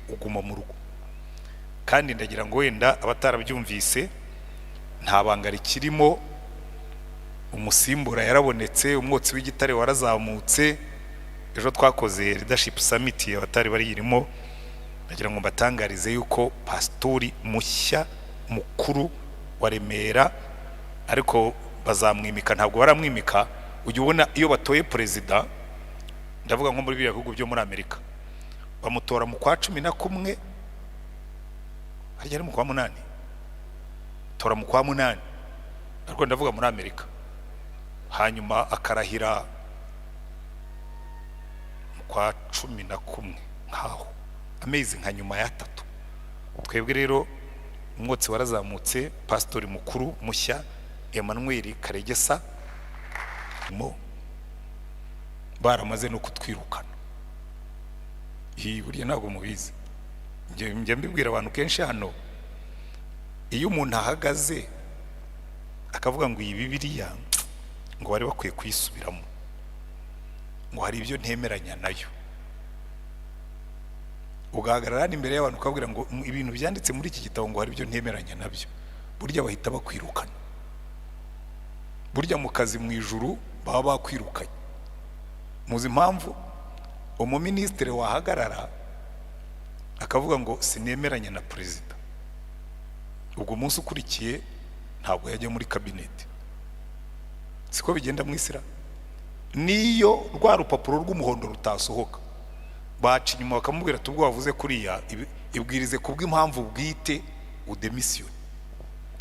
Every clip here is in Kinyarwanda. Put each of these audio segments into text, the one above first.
uguma mu rugo. Kandi ndagira ngo wenda abatarabyumvise, nta banga rikirimo, umusimbura yarabonetse, umwotsi w'igitare warazamutse. Ejo twakoze leadership summit, abatari bariyirimo, ndagira ngo mbatangarize yuko pasitori mushya mukuru wa Remera, ariko bazamwimika, ntabwo baramwimika. Ujya ubona iyo batoye perezida, ndavuga nko muri biriya bihugu byo muri Amerika, bamutora mu kwa 11, harya ari mu kwa munani, tora mu kwa munani, ariko ndavuga muri Amerika, hanyuma akarahira mu kwa 11, nkaho amezi nka nyuma y'atatu. Twebwe rero umwotsi warazamutse, pasitori mukuru mushya Emmanuel Karegesa, mo baramaze no kutwirukana. Iyi burya ntabwo mubizi, njye mbibwira abantu kenshi hano. Iyo umuntu ahagaze akavuga ngo iyi Bibiliya ngo bari bakwiye kuyisubiramo, ngo hari ibyo ntemeranya nayo, ugahagarara hano imbere y'abantu ukabwira ngo ibintu byanditse muri iki gitabo ngo hari ibyo ntemeranya nabyo, burya bahita bakwirukana. Burya mu kazi mu ijuru baba bakwirukanye. Muzi impamvu? Umuminisitiri wahagarara akavuga ngo sinemeranya na perezida, ubwo umunsi ukurikiye ntabwo yajya muri kabineti. Siko bigenda mu isira? Niyo rwa rupapuro rw'umuhondo rutasohoka, baca inyuma bakamubwira ati ubwo wavuze kuriya, ibwirize kubw'impamvu bwite udemisiyone.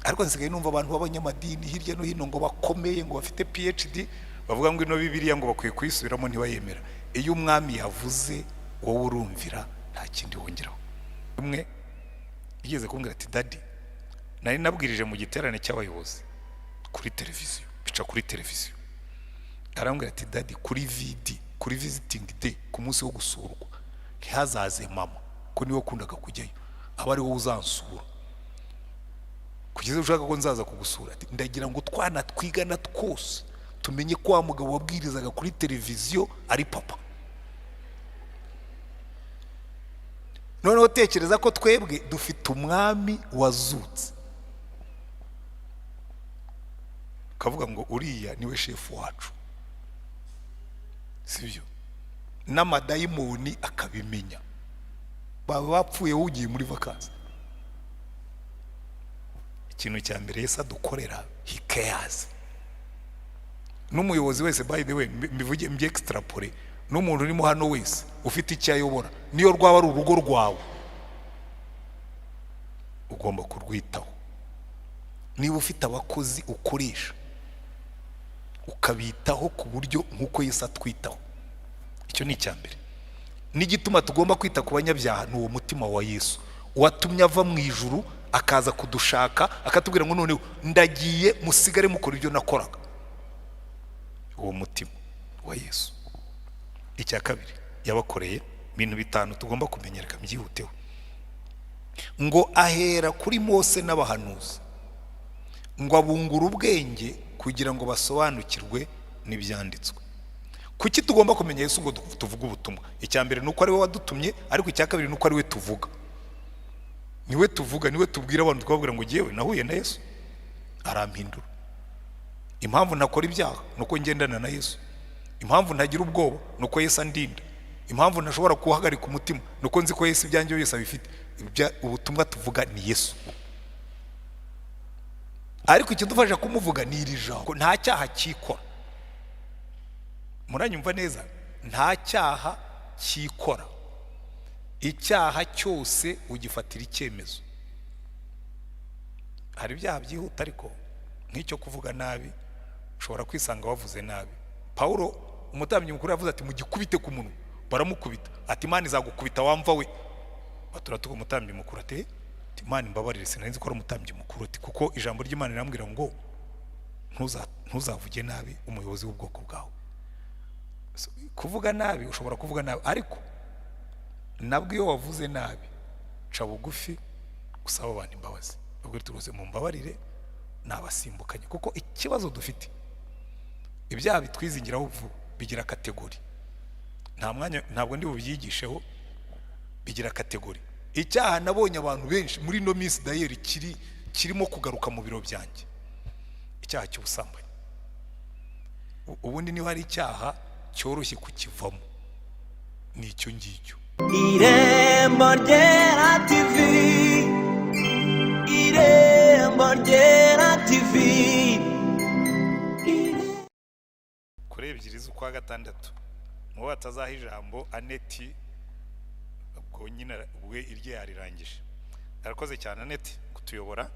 Ariko nsigaye numva abantu b'abanyamadini hirya no hino ngo bakomeye, ngo bafite PhD, bavuga ngo ino Bibiliya ngo bakwiye kuyisubiramo, ntibayemera. Iyo umwami yavuze, wowe urumvira, nta kindi wongeraho. Umwe yigeze kumbwira ati: "Daddy, nari nabwirije mu giterane cy'abayobozi kuri televiziyo, bica kuri televiziyo." Arambwira ati: "Daddy, kuri VD, kuri visiting day, ku munsi wo gusurwa, ntihazaze mama ko niwe wakundaga kujyayo, aba ari wowe uzansura kugeza ushaka ko nzaza kugusura." Ati: "Ndagira ngo twana twigana twose tumenye ko wa mugabo wabwirizaga kuri televiziyo ari papa." Noneho tekereza ko twebwe dufite umwami wazutse, ukavuga ngo uriya niwe shefu wacu, sibyo? N'amadayimoni akabimenya, baba bapfuye wugiye muri vakansi. Ikintu cya mbere Yesu adukorera, he cares. N'umuyobozi wese, by the way, mbivuge mbyextrapole, n'umuntu urimo hano wese ufite icyo ayobora, niyo rwaba ari urugo rwawe, ugomba kurwitaho. Niba ufite abakozi ukoresha, ukabitaho ku buryo nk'uko Yesu atwitaho. Icyo ni icya mbere. N'igituma tugomba kwita ku banyabyaha ni uwo mutima wa Yesu watumye ava mu ijuru akaza kudushaka, akatubwira ngo noneho ndagiye, musigare mukora ibyo nakoraga. Uwo mutima wa Yesu. Icya kabiri yabakoreye, ibintu bitanu tugomba kumenya, reka mbyihuteho, ngo ahera kuri Mose n'abahanuzi, ngo abungure ubwenge kugira ngo basobanukirwe n'ibyanditswe. Kuki tugomba kumenya Yesu ngo tuvuge ubutumwa? Icya mbere ni uko ari we wadutumye, ariko icya kabiri ni uko ari we tuvuga. Niwe tuvuga, niwe tubwira abantu, tukababwira ngo ngewe nahuye na Yesu arampindura. Impamvu ntakora ibyaha ni uko ngendana na Yesu. Impamvu ntagira ubwoba ni uko Yesu andinda. Impamvu ntashobora guhagarika umutima ni uko nzi ko Yesu ibyanjye byose abifite. Ubutumwa tuvuga ni Yesu, ariko ikidufasha kumuvuga ni iri jambo. Nta cyaha cyikora. Muranyumva neza? Nta cyaha cyikora. Icyaha cyose ugifatira icyemezo. Hari ibyaha byihuta, ariko nk'icyo kuvuga nabi, ushobora kwisanga wavuze nabi. Pawulo umutambyi mukuru yavuze ati: "Mugikubite ku munwa." Baramukubita. Ati: "Imana izagukubita wamva we." Baturatuka umutambyi mukuru. Ati: "Imana imbabarire, sinari nzi ko ari umutambyi mukuru." Ati: "Kuko ijambo ry'Imana rirambwira ngo ntuzavuge nabi umuyobozi w'ubwoko bwawe." So, kuvuga nabi, ushobora kuvuga nabi, ariko nabwo iyo wavuze nabi, ca bugufi usaba abantu imbabazi, ubwo turuze mumbabarire nabasimbukanye. Kuko ikibazo dufite, ibyaha bitwizingiraho vuba bigira catégorie. Nta mwanya, ntabwo ndi bubyigisheho. Bigira catégorie. Icyaha nabonye abantu benshi muri ino minsi dayeri kirimo kugaruka mu biro byanjye, icyaha cy'ubusambanyi. Ubundi niba hari icyaha cyoroshye kukivamo ni icyo ngicyo. Irembo Ryera TV, Irembo Ryera TV. Kuri 2 z'ukwa gatandatu, mubo batazaha ijambo Aneti, ubwo nyine ubwe irye yarirangije. Arakoze cyane Aneti kutuyobora.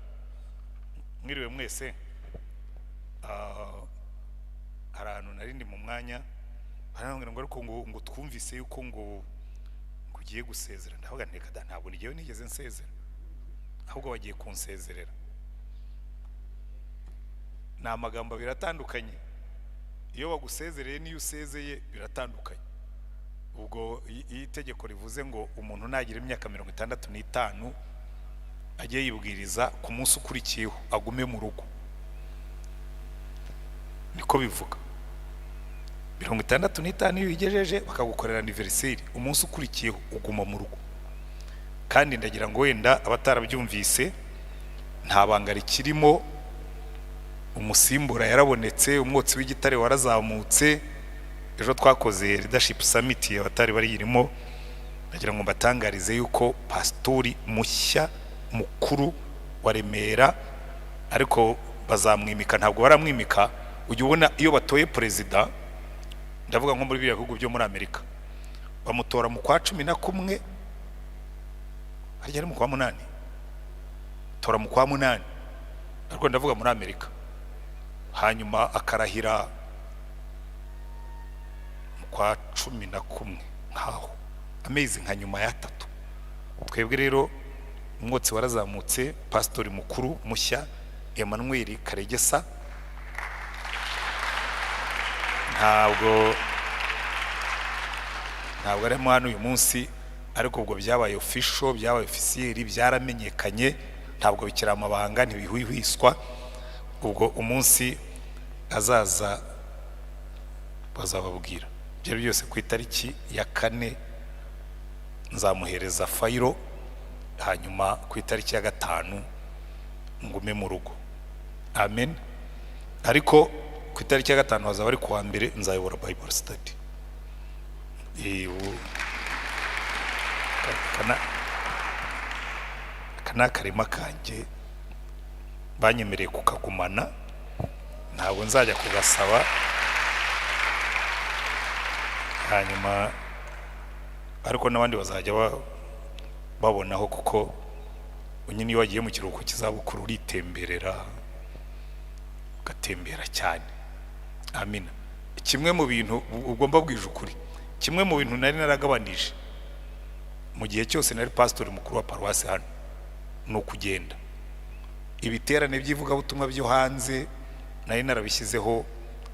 Mwiriwe mwese. Hari ahantu nari ndi mu mwanya, barambwira ngo ariko ngo twumvise yuko ngo ugiye gusezera. Ndavuga nti reka da, ntabwo ngewe nigeze nsezera, ahubwo bagiye kunsezerera. Ni amagambo abiri atandukanye. Iyo bagusezereye n'iyo usezeye biratandukanye. Ubwo iyo itegeko rivuze ngo umuntu nagira imyaka 65 ajye yibwiriza ku munsi ukurikiyeho agume mu rugo, niko bivuga. 65 iyo uyigejeje bakagukorera anniversaire, umunsi ukurikiyeho uguma mu rugo. Kandi ndagira ngo wenda abatarabyumvise, nta banga rikirimo, umusimbura yarabonetse, umwotsi w'igitare warazamutse. Ejo twakoze leadership summit, abatari bariyirimo ndagira ngo mbatangarize yuko pasitori mushya mukuru wa Remera, ariko bazamwimika, ntabwo baramwimika. Ujya ubona iyo batoye perezida, ndavuga nko muri biriya bihugu byo muri Amerika, bamutora mu kwa 11, harya ari mu kwa 8, tora mu kwa 8, ariko ndavuga muri Amerika, hanyuma akarahira mu kwa 11, nkaho amezi nka nyuma ya 3. Twebwe rero umwotsi warazamutse, pasitori mukuru mushya Emmanuel Karegesa, ntabwo arimo hano uyu munsi, ariko ubwo byabaye official, byabaye officiel, byaramenyekanye, ntabwo bikiri amabanga, ntibihwihwiswa. Ubwo umunsi azaza bazababwira ibyo byose. Ku itariki ya 4 nzamuhereza fayiro, hanyuma ku itariki ya 5 ngume mu rugo. Amen. Ariko ku itariki ya 5 hazaba ari kuwa mbere, nzayobora Bible study. Aka ni akarima kanjye banyemereye kukagumana, ntabwo nzajya kugasaba. Hanyuma ariko n'abandi bazajya babonaho, kuko nyine iyo wagiye mu kiruhuko cy'izabukuru uritemberera, ugatembera cyane. Amina. Kimwe mu bintu ugomba bwije ukuri, kimwe mu bintu nari naragabanije mu gihe cyose nari pasitori mukuru wa paruwasi hano, ni ukugenda. Ibiterane by'ivugabutumwa byo hanze nari narabishyizeho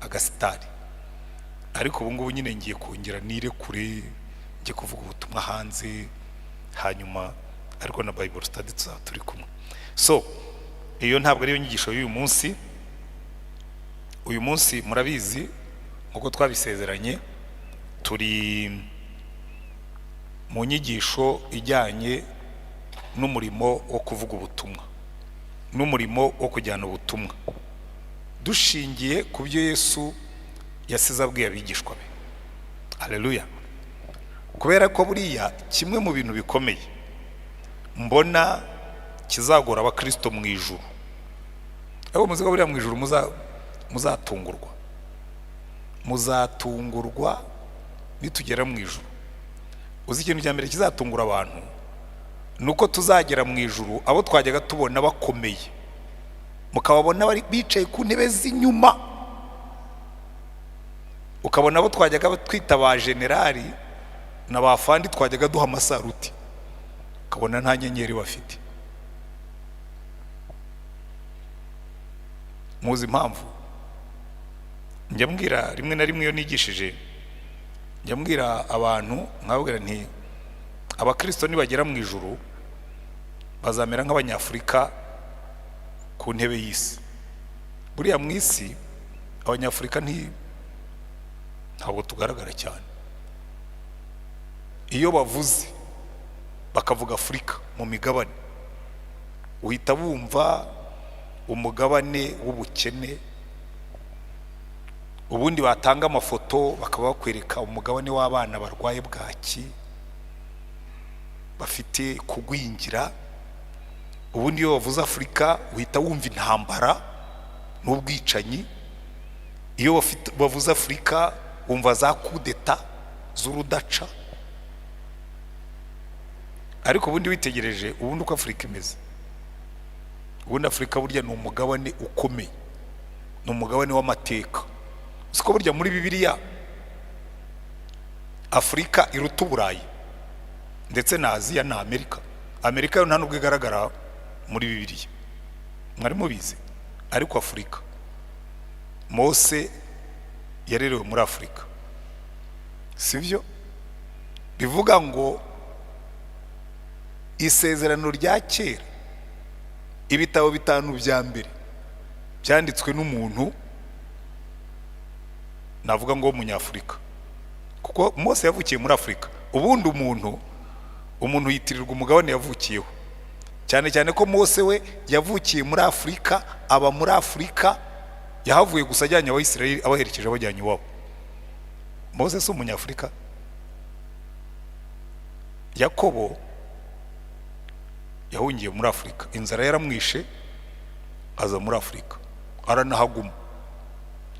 agasitari, ariko ubu ngubu nyine ngiye kongera nirekure njye kuvuga ubutumwa hanze, hanyuma ariko na Bible study tuzaba turi kumwe. So iyo ntabwo ariyo nyigisho y'uyu munsi. Uyu munsi murabizi nk'uko twabisezeranye, turi mu nyigisho ijyanye n'umurimo wo kuvuga ubutumwa n'umurimo wo kujyana ubutumwa, dushingiye ku byo Yesu yasize abwiye abigishwa be. Haleluya. Kubera ko buriya kimwe mu bintu bikomeye mbona kizagora abakristo mu ijuru, ariko muzi ko buriya mu ijuru muzatungurwa, muzatungurwa nitugera mu ijuru. Uzi ikintu cya mbere kizatungura abantu ni uko tuzagera mu ijuru, abo twajyaga tubona bakomeye mukababona bari bicaye ku ntebe z'inyuma, ukabona abo twajyaga twita ba generali na ba fandi twajyaga duha amasaruti, ukabona nta nyenyeri bafite. Muzi impamvu? Njya mbwira rimwe na rimwe iyo nigishije, njya mbwira abantu nkababwira nti abakristo nibagera mu ijuru bazamera nk'abanyafurika ku ntebe y'isi. Buriya mu isi abanyafurika ntabwo tugaragara cyane. Iyo bavuze Bakavuga Afurika mu migabane, uhita wumva umugabane w'ubukene. Ubundi batanga amafoto bakaba bakwereka umugabane w'abana barwaye bwaki, bafite kugwingira. Ubundi iyo bavuze Afurika uhita wumva intambara n'ubwicanyi. Iyo bavuze Afurika wumva za kudeta z'urudaca. Ariko ubundi witegereje ubundi uko Afurika imeze, ubundi Afurika burya ni umugabane ukomeye, ni umugabane w'amateka. Siko burya muri Bibiliya Afurika iruta Uburayi ndetse na Aziya na Amerika. Amerika yo nta nubwo igaragara muri Bibiliya, mwari mubizi? Ariko Afurika, Mose yarerewe muri Afurika, sibyo? Bivuga ngo Isezerano rya Kera, ibitabo bitanu bya mbere byanditswe n'umuntu navuga ngo w'Umunyafurika, kuko Mose yavukiye muri Afurika. Ubundi umuntu yitirirwa umugabane yavukiyeho, cyane cyane ko Mose we yavukiye muri Afurika, aba muri Afurika, yahavuye gusa ajyanye Abayisiraheli, abaherekeje abajyanye iwabo. Mose si Umunyafurika? Yakobo yahungiye muri Afurika, inzara yaramwishe aza muri Afurika, aranahaguma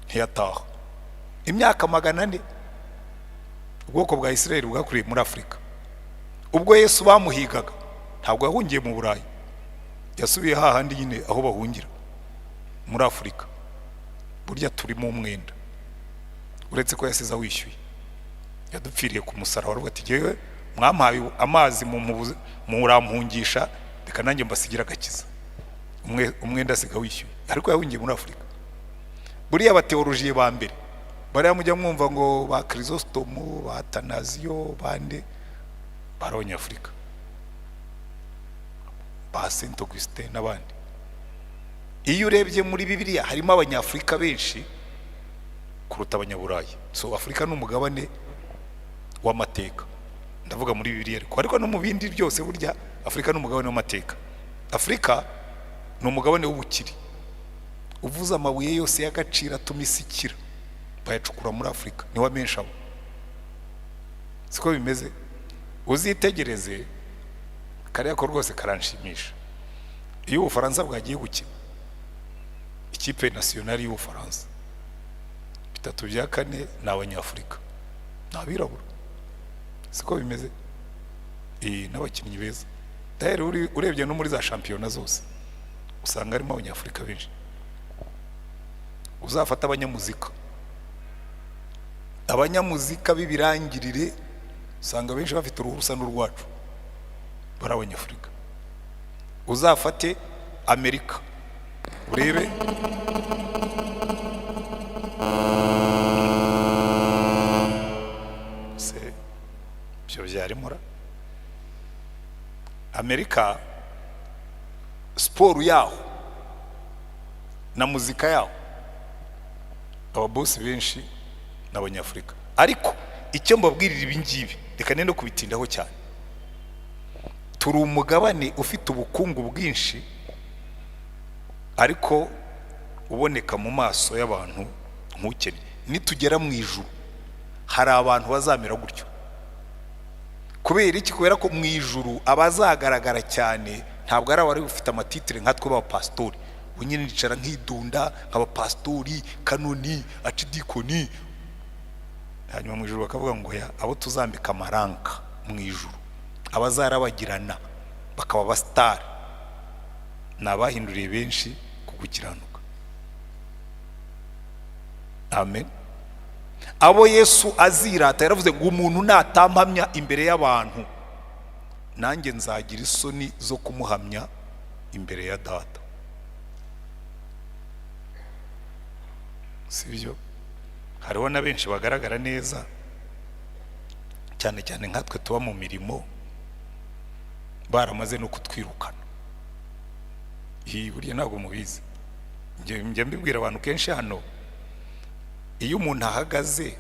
ntiyataha imyaka 400. Ubwoko bwa Isirayeli bwakuriye muri Afurika. Ubwo Yesu bamuhigaga ntabwo yahungiye mu Burayi, yasubiye hahandi nyine aho bahungira, muri Afurika. Burya turimo umwenda, uretse ko yasize awishyuye, yadupfiriye ku musaraba. Aravuga ati: "Jyewe mwampaye amazi murampungisha, reka nanjye mbasigira agakiza." Umwenda asiga wishyuye, ariko yahungiye muri Afurika. Buriya abateolojiye ba mbere, bariya mujya mwumva ngo ba Kirisositomu, ba Tanaziyo, bande, bari Abanyafurika, ba Saint Augustin n'abandi. Iyo urebye muri Bibiliya harimo Abanyafurika benshi kuruta Abanyaburayi. So Afurika ni umugabane w'amateka, ndavuga muri Bibiliya, ariko no mu bindi byose burya Afurika ni umugabane w'amateka. Afurika ni umugabane w'ubukire. Uvuze amabuye yose y'agaciro atuma isi ikira, bayacukura muri Afurika, niho amenshi aba. Siko bimeze? Uzitegereze kariya ko rwose karanshimisha. Iyo Ubufaransa bwagiye gukina, ikipe nationale y'Ubufaransa, 3/4 ni Abanyafurika, ni abirabura. Siko bimeze? N'abakinnyi beza dahera, urebye no muri za shampiyona zose usanga harimo Abanyafurika benshi. Uzafata abanyamuzika, abanyamuzika b'ibirangirire, usanga benshi bafite uruhu rusa n'urwacu, bari Abanyafurika. Uzafate Amerika urebe se ibyo byarimo. Amerika, siporo yaho na muzika yaho, ababosi benshi ni Abanyafurika. Ariko icyo mbabwirira ibi ngibi, reka no kubitindaho cyane, turi umugabane ufite ubukungu bwinshi ariko uboneka mu maso y'abantu nk'ukennye. Nitugera mu ijuru hari abantu bazamera gutyo. Kubera iki? Kubera ko mu ijuru abazagaragara cyane ntabwo ari abari bafite amatitire nkatwe b'abapasitori. Ubu nyine nicara nkidunda nk'abapasitori, kanoni, acidikoni, hanyuma mu ijuru bakavuga ngo ya abo tuzambika amaranka mu ijuru, abazarabagirana bakaba abasitari, ni abahinduriye benshi ku gukiranuka. Amen. Abo Yesu azirata, yaravuze ngo: "Umuntu natampamya imbere y'abantu, nanjye nzagira isoni zo kumuhamya imbere ya Data." Si byo? Hariho na benshi bagaragara neza cyane cyane nkatwe tuba mu mirimo, baramaze no kutwirukana. Iyi burya ntabwo mubizi. Njya mbibwira abantu kenshi hano: iyo umuntu ahagaze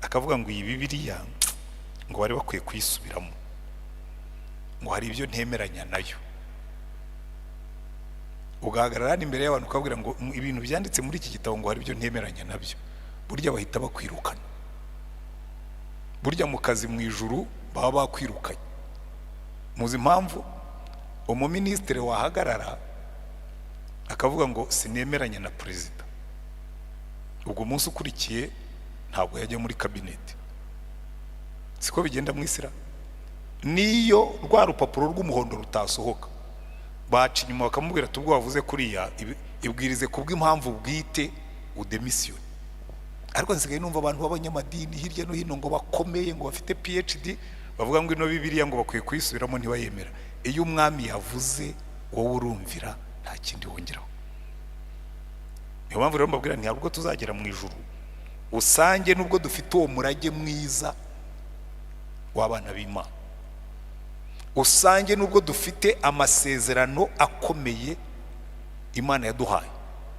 akavuga ngo iyi Bibiliya ngo bari bakwiye kuyisubiramo. Ngo hari ibyo ntemeranya nayo, ugahagarara hano imbere y'abantu ukabwira ngo ibintu byanditse muri iki gitabo, ngo hari ibyo ntemeranya nabyo, burya bahita bakwirukana. Burya mu kazi mu ijuru baba bakwirukanye. Muzi impamvu? Umuminisitiri wahagarara akavuga ngo sinemeranya na perezida, ubwo umunsi ukurikiye ntabwo yajya muri kabineti. Siko bigenda mu isira? Niyo rwa rupapuro rw'umuhondo rutasohoka, baca inyuma bakamubwira ati ubwo wavuze kuriya, ibwirize kubw'impamvu bwite udemisiyone. Ariko nsigaye numva abantu b'abanyamadini hirya no hino ngo bakomeye, ngo bafite PhD, bavuga ngo ino Bibiliya ngo bakwiye kuyisubiramo, ntibayemera. Iyo umwami yavuze, wowe urumvira, nta kindi wongeraho. Niyo mpamvu rero mbabwira nti ubwo tuzagera mu ijuru, usange nubwo dufite uwo murage mwiza w'abana b'Imana, usange nubwo dufite amasezerano akomeye Imana yaduhaye,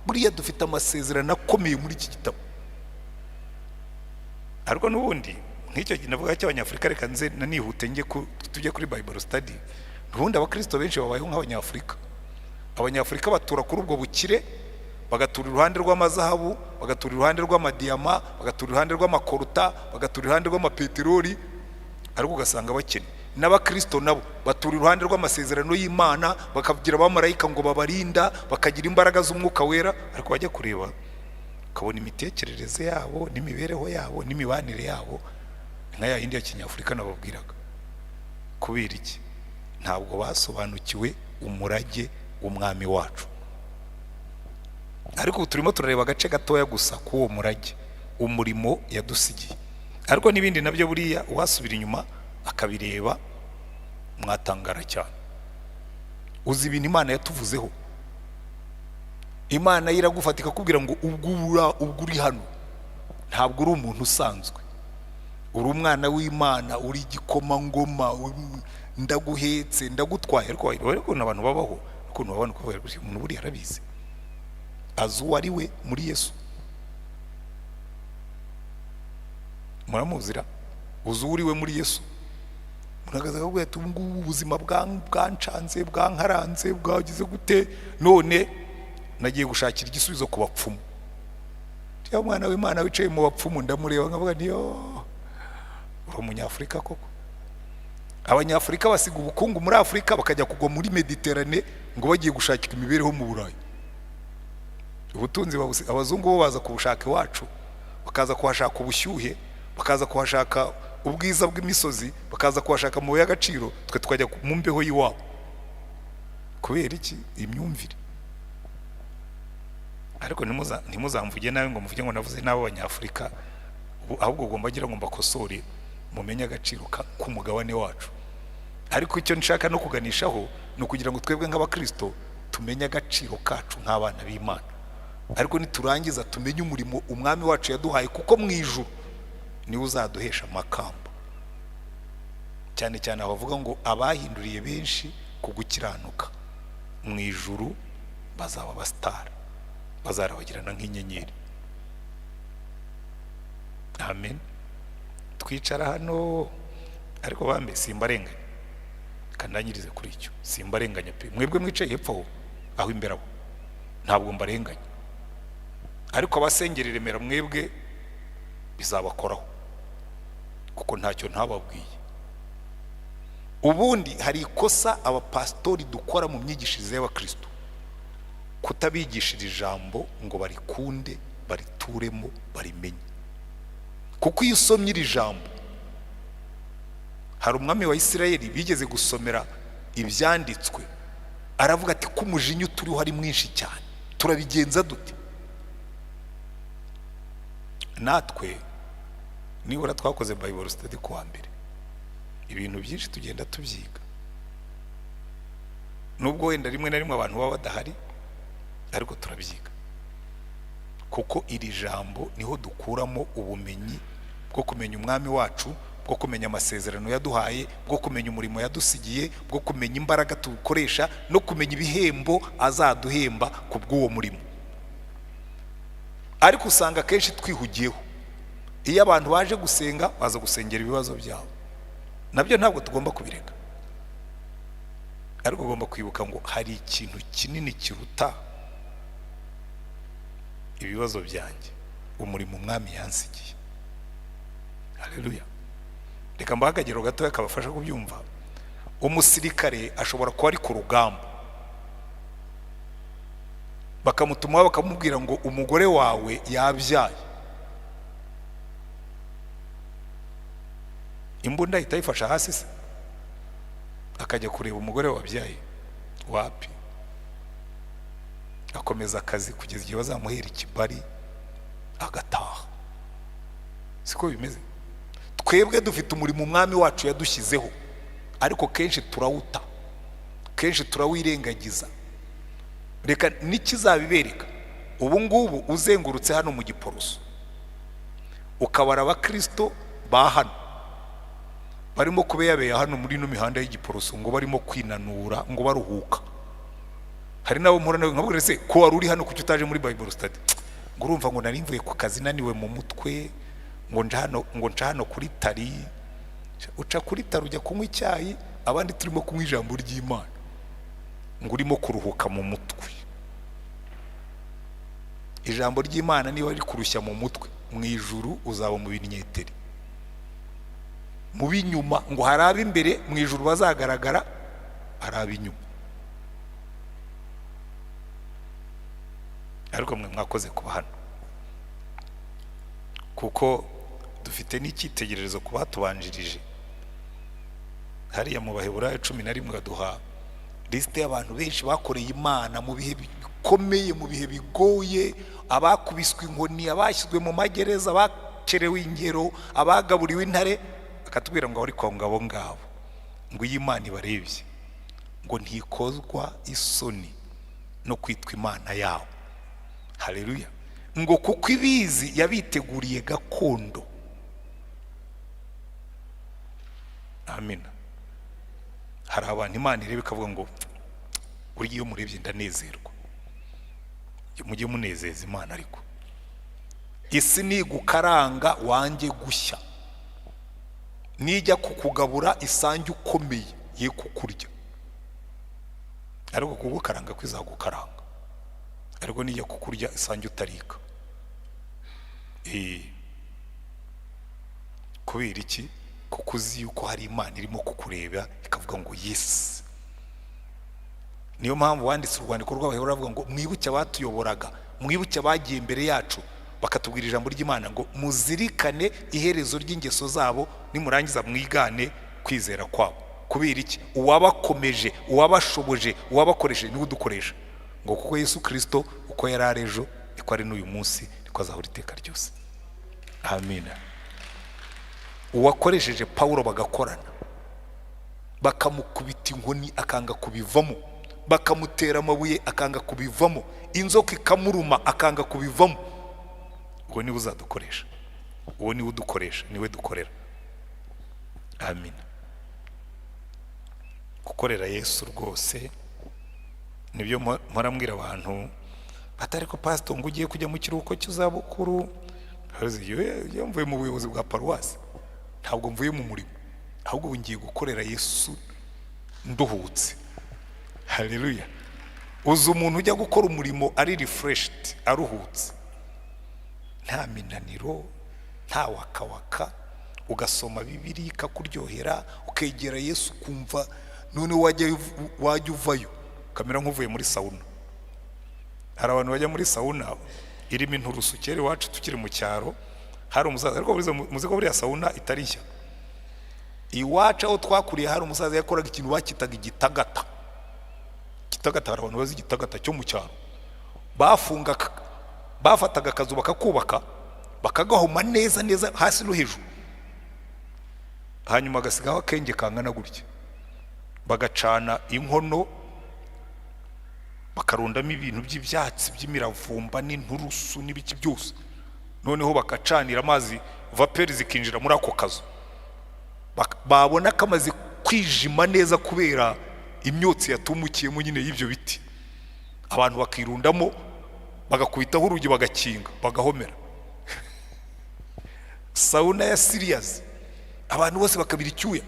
buriya dufite amasezerano akomeye muri iki gitabo. Ariko n'ubundi nk'icyo navuga cy'Abanyafurika, reka nze nanihute njye tujye kuri Bible study. Ubundi abakristo benshi babayeho nk'Abanyafurika. Abanyafurika batura kuri ubwo bukire, bagatura iruhande rw'amazahabu, bagatura iruhande rw'amadiyama, bagatura iruhande rw'amakoruta, bagatura iruhande rw'amapeteroli, ariko ugasanga bakennye. N'abakristo nabo batura iruhande rw'amasezerano y'Imana, bakagira abamarayika ngo babarinda, bakagira imbaraga z'Umwuka Wera, ariko bajya kureba ukabona imitekerereze yabo n'imibereho yabo n'imibanire yabo ni nka ya yindi ya kinyafurika nababwiraga. Kubera iki? Ntabwo basobanukiwe umurage w'umwami wacu. Ariko ubu turimo turareba agace gatoya gusa k'uwo murage, umurimo yadusigiye. Ariko n'ibindi nabyo buriya uwasubira inyuma akabireba mwatangara cyane. Uzi ibintu Imana yatuvuzeho? Imana yo iragufata ikakubwira ngo ubwo uri hano, ntabwo uri umuntu usanzwe, uri umwana w'Imana, uri igikomangoma, ndaguhetse, ndagutwaye. Ariko urabona ukuntu abantu babaho, ukuntu babona uko babaho, umuntu buriya arabizi, azi uwo ari we muri Yesu. Muramuzira? Uzi uwo uri we muri Yesu? Muragaza akavuga ati ubu ngubu ubuzima bwancanze, bwankaranze, bwagize gute, none nagiye gushakira igisubizo ku bapfumu. Ya mwana w'Imana wicaye mu bapfumu, ndamureba nkavuga nti yo, uri Umunyafurika koko. Abanyafurika basiga ubukungu muri Afurika, bakajya kugwa muri Mediterane ngo bagiye gushakira imibereho mu Burayi. Ubutunzi abazungu bo baza kubushaka iwacu, bakaza kuhashaka ubushyuhe, bakaza kuhashaka ubwiza bw'imisozi, bakaza kuhashaka amabuye y'agaciro, twe tukajya mu mbeho y'iwabo. Kubera iki? Imyumvire. Ariko ntimuzamvuge nabi ngo muvuge ngo navuze nabi Abanyafurika. Ahubwo ugomba agira ngo mbakosore, mumenye agaciro k'umugabane wacu. Ariko icyo nshaka no kuganishaho ni ukugira ngo twebwe nk'abakristo tumenye agaciro kacu nk'abana b'Imana, ariko niturangiza tumenye umurimo umwami wacu yaduhaye, kuko mu ijuru niwe uzaduhesha amakamba. Cyane cyane abavuga ngo abahinduriye benshi ku gukiranuka, mu ijuru bazaba abasitari, bazarabagirana nk'inyenyeri. Amen. Twicara hano, ariko bambe simbarenganya, kandangirize kuri icyo, simbarenganya pe. Mwebwe mwicaye hepfo aho imbere aho, ntabwo mbarenganya, ariko abasengera i Remera mwebwe bizabakoraho, kuko ntacyo ntababwiye. Ubundi hari ikosa abapasitori dukora mu myigishirize y'abakristo, kutabigishira ijambo ngo barikunde, barituremo, barimenye. Kuko iyo usomye iri jambo, hari umwami wa Isirayeli bigeze gusomera ibyanditswe, aravuga ati ko umujinya uturiho ari mwinshi cyane, turabigenza dute? Natwe nibura twakoze Bible study ku wa mbere, ibintu byinshi tugenda tubyiga, nubwo wenda rimwe na rimwe abantu baba badahari, ariko turabyiga, kuko iri jambo niho dukuramo ubumenyi bwo kumenya umwami wacu, bwo kumenya amasezerano yaduhaye, bwo kumenya umurimo yadusigiye, bwo kumenya imbaraga tuwukoresha, no kumenya ibihembo azaduhemba ku bw'uwo murimo. Ariko usanga akenshi twihugiyeho. Iyo abantu baje gusenga, baza gusengera ibibazo byabo, nabyo ntabwo tugomba kubireka. Ariko ugomba kwibuka ngo hari ikintu kinini kiruta ibibazo byanjye, umurimo Umwami yansigiye. Haleluya! Reka mbahe akagero gatoya kabafasha kubyumva. Umusirikare ashobora kuba ari ku rugamba, bakamutuma, bakamubwira ngo umugore wawe yabyaye. Imbunda ahita ayifasha hasi se akajya kureba umugore wabyaye? Wapi, akomeza akazi kugeza igihe bazamuhera ikibari agataha. Siko bimeze? Twebwe dufite umurimo Umwami wacu yadushyizeho, ariko kenshi turawuta, kenshi turawirengagiza. Reka n'ikizabibereka: ubu ngubu uzengurutse hano mu Giporoso, ukabara abakirisito ba hano barimo kubeyabeya hano muri ino mihanda y'Igiporoso, ngo barimo kwinanura, ngo baruhuka. Hari n'abo mpura nawe nkabwira: "Se ko wari uri hano, kuki utaje muri Bible study?" Ngo urumva, ngo nari mvuye ku kazi naniwe mu mutwe, ngo nja hano, ngo nca hano kuri tari. Uca kuri tari ujya kunywa icyayi, abandi turimo kunywa ijambo ry'Imana, ngo urimo kuruhuka mu mutwe. Ijambo ry'Imana niba rikurushya mu mutwe, mu ijuru uzaba mu binyeteri, mu b'inyuma. Ngo hari ab'imbere mu ijuru bazagaragara, hari ab'inyuma. Ariko mwe mwakoze kuba hano, kuko dufite n'icyitegererezo ku batubanjirije. Hariya mu Baheburayo 11 baduha lisite y'abantu benshi bakoreye Imana mu bihe bikomeye, mu bihe bigoye: abakubiswe inkoni, abashyizwe mu magereza, abakerewe ingero, abagaburiwe intare. Akatubwira ngo ariko ngabo ngabo, ngo iyo Imana ibarebye, ngo ntikozwa isoni no kwitwa Imana yawo. Haleluya! Ngo kuko ibizi, yabiteguriye gakondo. Amina. Hari abantu Imana ireba ikavuga ngo burya iyo murebye ndanezerwa. Mujye munezeza Imana. Ariko isi nigukaranga wanjye gushya, nijya kukugabura isange ukomeye, ye kukurya. Ariko kugukaranga kwizagukaranga, ariko nijya kukurya isange utarika. Kubera iki? Kuko uzi yuko hari Imana irimo kukureba ikavuga ngo yes. Niyo mpamvu wanditse urwandiko rw'Abaheburayo avuga ngo mwibuke abatuyoboraga, mwibuke abagiye imbere yacu bakatubwira ijambo ry'Imana, ngo muzirikane iherezo ry'ingeso zabo, nimurangiza mwigane kwizera kwabo. Kubera iki? Uwabakomeje, uwabashoboje, uwabakoresheje niwe udukoresha. Ngo kuko Yesu Kirisito uko yari ari ejo niko ari n'uyu munsi, niko azahora iteka ryose. Amina. Uwakoresheje Pawulo bagakorana, bakamukubita inkoni akanga kubivamo, bakamutera amabuye akanga kubivamo, inzoka ikamuruma akanga kubivamo, uwo niwe uzadukoresha, uwo niwe udukoresha, niwe dukorera. Amina. Gukorera Yesu rwose nibyo mpora mbwira abantu batari ko pastor ngo ugiye kujya mu kiruhuko cy'izabukuru. Iyo mvuye mu buyobozi bwa paruwasi, ntabwo mvuye mu murimo, ahubwo ubu ngiye gukorera Yesu nduhutse. Haleluya! Uzi umuntu ujya gukora umurimo ari refreshed, aruhutse, nta minaniro, nta wakawaka, ugasoma Bibiliya ikakuryohera, ukegera Yesu ukumva none wajya uvayo ukamera nk'uvuye muri sauna. Hari abantu bajya muri sauna irimo inturusu. Kera iwacu tukiri mu cyaro hari umusaza, ariko muzi ko buriya sauna itari nshya. Iwacu aho twakuriye hari umusaza yakoraga ikintu bakitaga igitagata. Igitagata, hari abantu bazi igitagata cyo mu cyaro? Bafunga, bafataga akazu bakakubaka, bakagahoma neza neza hasi no hejuru, hanyuma agasigaho akenge kangana gutya, bagacana inkono, bakarundamo ibintu by'ibyatsi by'imiravumba n'inturusu n'ibiki byose, noneho bakacanira amazi, vapeur zikinjira muri ako kazu. Babona kamaze kwijima neza kubera imyotsi yatumukiyemo nyine y'ibyo biti, abantu bakirundamo, bagakubitaho urugi, bagakinga, bagahomera. Sauna ya serious, abantu bose bakabira icyuya.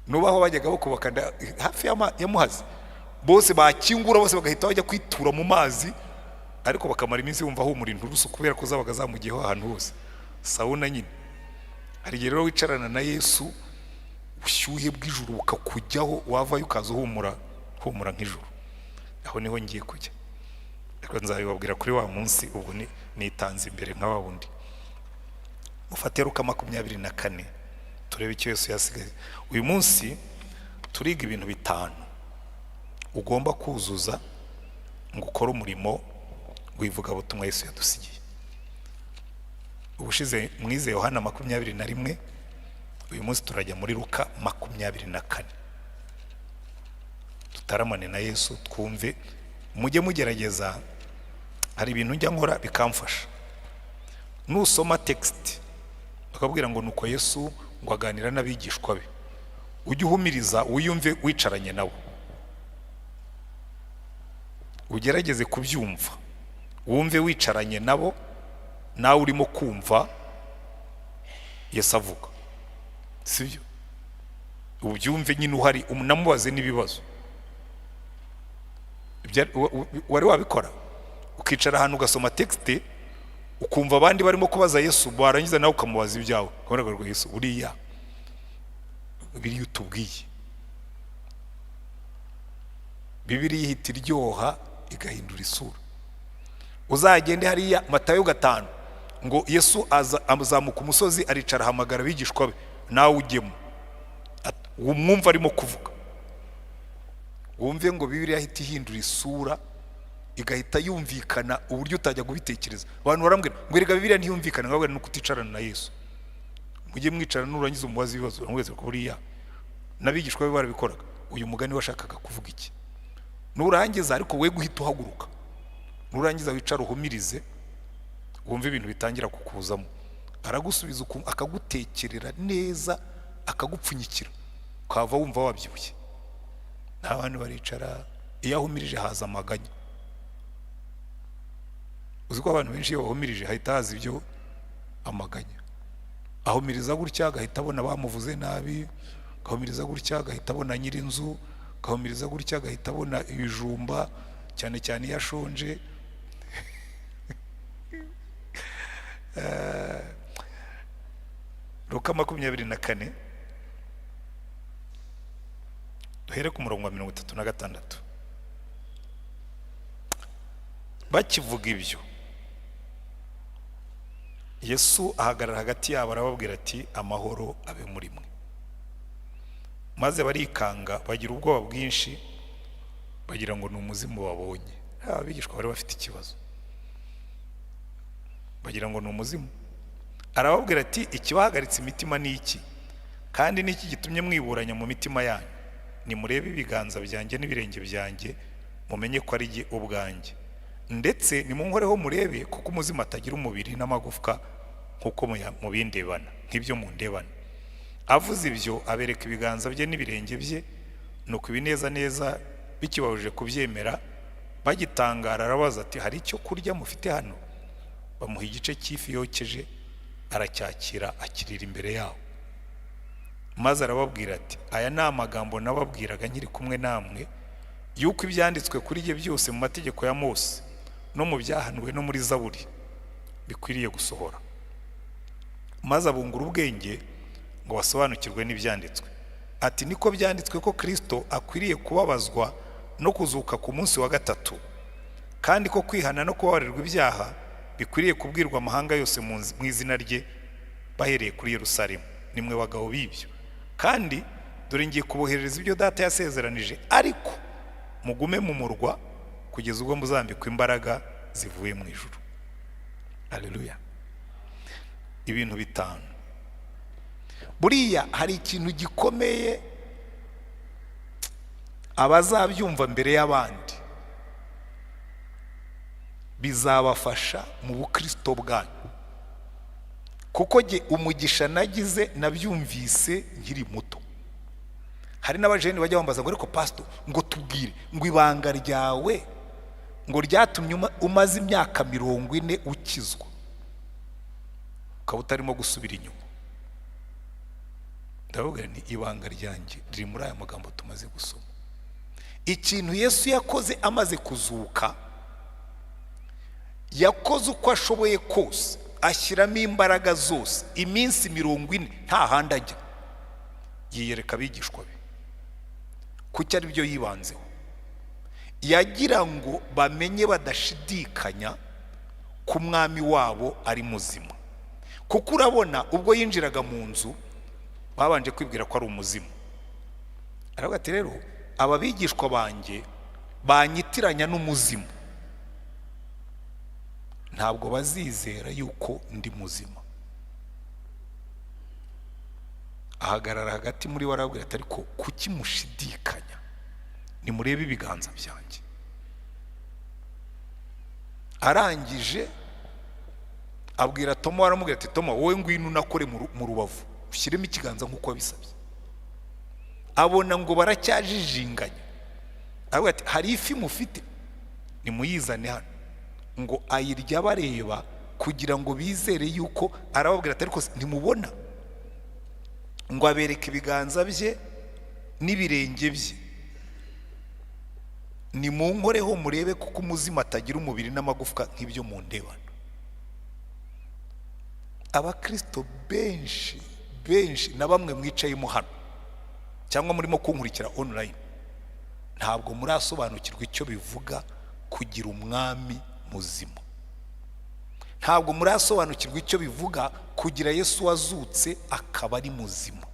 Nubaho bajyaga bakubaka hafi ya Muhazi, bose bakingura, bose bagahita bajya kwitura mu mazi, ariko bakamara iminsi bumva humura inturusu kubera ko zabaga zamugiyeho ahantu hose. Sauna nyine. Hari igihe rero wicarana na Yesu, ubushyuhe bw'ijuru bukakujyaho, wavayo ukaza uhumura humura nk'ijuru. Aho niho ngiye kujya, ariko nzabibabwira kuri wa munsi. Ubwo nitanze imbere nka wa wundi. Mufate Luka 24, turebe icyo Yesu yasigaye. Uyu munsi turiga ibintu bitanu ugomba kuzuza ngo ukore umurimo w'ivugabutumwa Yesu yadusigiye. Ubushize mwize Yohana 21, uyu munsi turajya muri Luka 24, tutaramane na Yesu, twumve. Mujye mugerageza, hari ibintu njya nkora bikamfasha. Nusoma text bakabwira ngo nuko Yesu ngo aganira n'abigishwa be, ujye uhumiriza, wiyumve wicaranye nabo, ugerageze kubyumva, wumve wicaranye nabo, nawe urimo kumva Yesu avuga, sibyo? Ubyumve nyine uhari, unamubaze n'ibibazo. Wari wabikora, ukicara ahantu ugasoma texte, ukumva abandi barimo kubaza Yesu, warangiza nawe ukamubaza ibyawe, ukabona ngo Yesu, buriya biriya utubwiye? Bibiliya ihita iryoha, igahindura isura. Uzagende hariya Matayo 5, ngo Yesu aza azamuka umusozi, aricara, ahamagara abigishwa be, nawe ujyemo, umwumva arimo kuvuga, wumve ngo Bibiliya ihita ihindura isura, igahita yumvikana uburyo utajya kubitekereza. Abantu barambwira ngo erega Bibiliya ntiyumvikana. Nkabwira nuko uticarana na Yesu. Mujye mwicara, nurangiza umubaze ibibazo, uramubwira ko buriya n'abigishwa be barabikoraga. Uyu mugani washakaga kuvuga iki? Nurangiza, ariko we guhita uhaguruka, nurangiza wicara uhumirize, wumve ibintu bitangira kukuzamo. Aragusubiza, akagutekerera neza, akagupfunyikira, ukava wumva wabyibushye. Nta bantu baricara, iyo ahumirije haza amaganya. Uzi ko abantu benshi iyo bahumirije hahita haza ibyo amaganya? Ahumiriza gutya agahita abona bamuvuze nabi, agahumiriza gutya agahita abona nyir'inzu, agahumiriza gutya agahita abona ibijumba, cyane cyane iyo ashonje. Luka 24, duhere ku murongo wa 36. Bakivuga ibyo, Yesu ahagarara hagati yabo, arababwira ati: "Amahoro abe muri mwe." Maze barikanga, bagira ubwoba bwinshi, bagira ngo ni umuzimu babonye. Abigishwa bari bafite ikibazo, bagira ngo ni umuzimu. Arababwira ati: "Ikibahagaritse imitima ni iki? Kandi ni iki gitumye mwiburanya mu mitima yanyu? Nimurebe ibiganza byanjye n'ibirenge byanjye, mumenye ko ari jye ubwanjye. Ndetse nimunkoreho murebe, kuko umuzimu atagira umubiri n'amagufwa nk'uko mubindebana, nk'ibyo mundebana." Avuze ibyo, abereka ibiganza bye n'ibirenge bye. Nuko ibinezaneza bikibabujije kubyemera, bagitangara, arabaza ati: "Hari icyo kurya mufite hano?" Bamuha igice cy'ifi yokeje, aracyakira, akirira imbere yabo. Maze arababwira ati: "Aya ni amagambo nababwiraga nkiri kumwe namwe, yuko ibyanditswe kuri jye byose mu mategeko ya Mose no mu byahanuwe no muri Zaburi bikwiriye gusohora." Maze abungura ubwenge ngo basobanukirwe n'ibyanditswe, ati: "Niko byanditswe ko Kristo akwiriye kubabazwa no kuzuka ku munsi wa gatatu, kandi ko kwihana no kubabarirwa ibyaha bikwiriye kubwirwa amahanga yose mu izina rye, bahereye kuri Yerusalemu. Nimwe bagabo b'ibyo. Kandi dore ngiye kuboherereza ibyo Data yasezeranije, ariko mugume mu murwa kugeza ubwo muzambikwa imbaraga zivuye mu ijuru." Aleluya! Ibintu bitanu. Buriya hari ikintu gikomeye abazabyumva mbere y'abandi bizabafasha mu bukristo bwanyu, kuko jye umugisha nagize nabyumvise nkiri muto. Hari n'abajene bajya bambaza ngo: "Ariko pasito, ngo tubwire ngo ibanga ryawe ngo ryatumye umaze imyaka 40 ukizwa, ukaba utarimo gusubira inyuma." Ndavuga ni ibanga ryanjye riri muri aya magambo tumaze gusoma. Ikintu Yesu yakoze amaze kuzuka, yakoze uko ashoboye kose, ashyiramo imbaraga zose, iminsi 40 nta handi ajya, yiyereka abigishwa be. Kuki ari byo yibanzeho? Yagira ngo bamenye badashidikanya ko umwami wabo ari muzima. Kuko urabona ubwo yinjiraga mu nzu babanje kwibwira ko ari umuzimu. Aravuga ati rero aba bigishwa banjye banyitiranya n'umuzimu, ntabwo bazizera yuko ndi muzima. Ahagarara hagati muri we arababwira ati ariko kuki mushidikanya? Nimurebe ibiganza byanjye. Arangije abwira Toma, aramubwira ati Toma wowe ngwino unakore mu rubavu, ushyiremo ikiganza nk'uko wabisabye. Abona ngo baracyajijinganya, aravuga ati hari ifi mufite, nimuyizane hano. Ngo ayirya bareba kugira ngo bizere yuko, arababwira ati ariko ntimubona? Ngo abereke ibiganza bye n'ibirenge bye, nimunkoreho murebe kuko umuzima atagira umubiri n'amagufwa nk'ibyo mundebana. Abakristo benshi benshi na bamwe mwicayemo hano cyangwa murimo kunkurikira online, ntabwo murasobanukirwa icyo bivuga kugira umwami muzima. Ntabwo murasobanukirwa icyo bivuga kugira Yesu wazutse akaba ari muzima.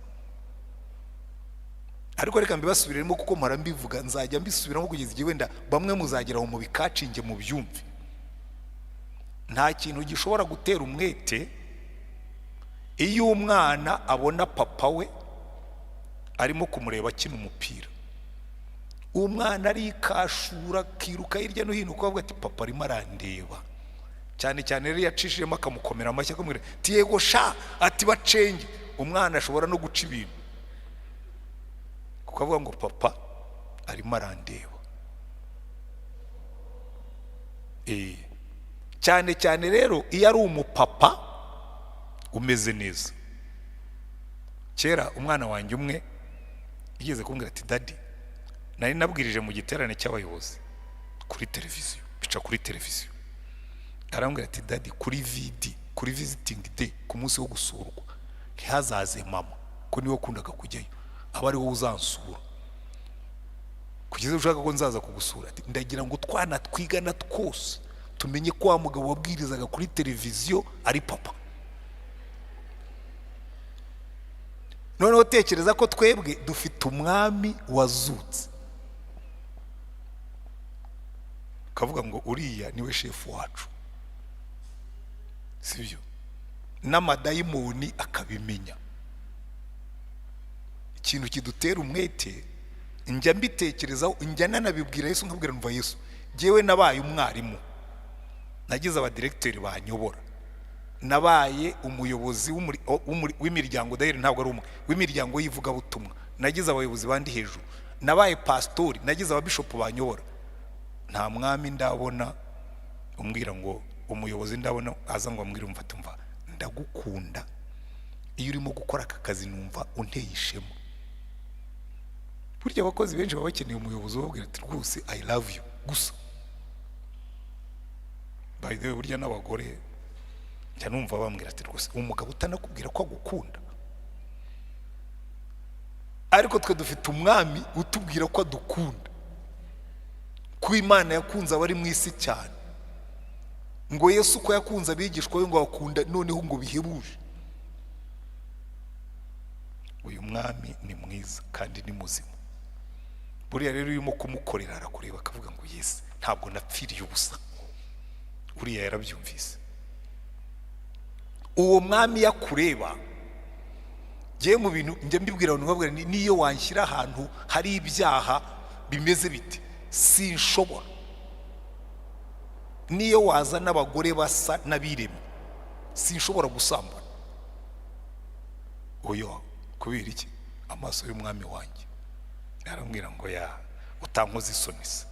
Ariko reka mbibasubiremo kuko mpora mbivuga, nzajya mbisubiramo kugeza igihe wenda bamwe muzageraho mu bikacinge mu byumve. Nta kintu gishobora gutera umwete iyo umwana abona papa we arimo kumureba akina umupira. Umwana arikashura akiruka hirya no hino kuko avuga ati papa arimo arandeba. Cyane cyane rero yacishijemo akamukomera amashyi akamubwira ati yego sha, ati bacenge. Umwana ashobora no guca ibintu kuko avuga ngo papa arimo arandeba. Cyane cyane rero iyo ari umupapa umeze neza. Kera umwana wanjye umwe yigeze kumbwira ati daddy, nari nabwirije mu giterane cy'abayobozi kuri televiziyo, bica kuri televiziyo. Arambwira ati daddy, kuri VD, kuri visiting day, ku munsi wo gusurwa, ntihazaze mama ko niwe wakundaga kujyayo, aba ari wowe uzansura kugeza ushaka ko nzaza kugusura. Ati ndagira ngo twana twigana twose tumenye ko wa mugabo wabwirizaga kuri televiziyo ari papa. Noneho tekereza ko twebwe dufite umwami wazutse, ukavuga ngo uriya niwe shefu wacu, sibyo? N'amadayimoni akabimenya. Ikintu kidutera umwete, njya mbitekerezaho, njya nanabibwira Yesu, nkabwira numva Yesu, jyewe nabaye umwarimu, nagize abadiregiteri banyobora, nabaye umuyobozi w'imiryango, daheri ntabwo ari umwe, w'imiryango y'ivugabutumwa, nagize abayobozi bandi hejuru, nabaye pastori, nagize ababishopu banyobora. Nta mwami ndabona umbwira ngo umuyobozi ndabona aza ngo ambwire umva tumva ndagukunda, iyo urimo gukora aka kazi numva unteye ishema. Burya abakozi benshi baba bakeneye umuyobozi ubabwira ati rwose I love you gusa. By the way, burya n'abagore njya numva bambwira ati rwose umugabo utanakubwira ko agukunda. Ariko twe dufite umwami utubwira ko adukunda, ko Imana yakunze abari mu isi cyane, ngo Yesu ko yakunze abigishwa be ngo bakunda noneho ngo bihebuje. Uyu mwami ni mwiza kandi ni muzima. Buriya rero urimo kumukorera arakureba akavuga ngo Yesu ntabwo napfiriye ubusa. Uriya yarabyumvise. Uwo mwami yakureba, ngiye mu bintu njya mbibwira abantu nkababwira niyo wanshyira ahantu hari ibyaha bimeze bite sinshobora. Niyo wazana abagore basa n'abiremye sinshobora gusambana. Oya, kubera iki? Amaso y'umwami wanjye arambwira ngo ya utankoze isoni se,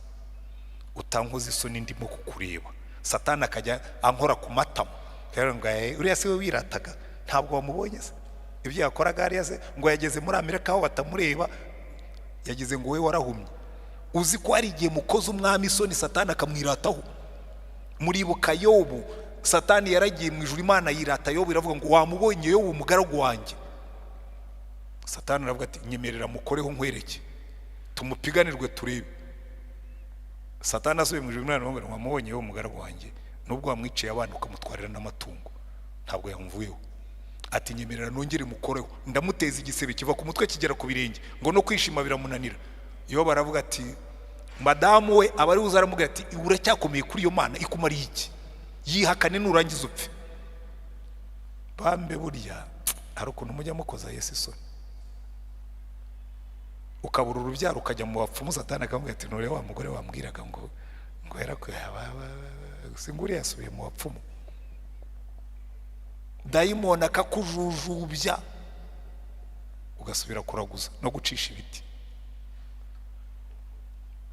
utankoze isoni ndimo kukureba. Satani akajya ankora ku matama, ngo uriya se we wirataga ntabwo wamubonye se? Ibyo yakoraga hariya se, ngo yageze muri Amerika aho batamureba, yagize ngo we warahumye. Uzi ko hari igihe mukoze umwami isoni, Satani akamwirataho? Muribuka Yobu? Satani yaragiye mu ijuru, Imana yirata Yobu, iravuga ngo: "Wamubonye Yobu umugaragu wanjye?" Satani aravuga ati: "Nyemerera mukoreho nkwereke, tumupiganirwe turebe." Satani asubiye mu ijuru, Imana iramubwira ngo: "Wamubonye Yobu umugaragu wanjye? Nubwo wamwiciye abana ukamutwarira n'amatungo, ntabwo yamvuyeho." Ati: "Nyemerera nongere mukoreho, ndamuteza igisebe kiva ku mutwe kigera ku birenge, ngo no kwishima biramunanira." Yobu baravuga ati madamu we aba ari buze, aramubwira ati: "Uracyakomeye kuri iyo Mana, ikumariye iki? Yihakane nurangiza upfe." Bambe, burya hari ukuntu mujya mukoza Yesu isoni, ukabura urubyaro, ukajya mu bapfumu, Satani akamubwira ati: "Nturebe wa mugore wambwiraga ngo yarakwiye, singuriya yasubiye mu bapfumu." Dayimoni akakujujubya, ugasubira kuraguza no gucisha ibiti.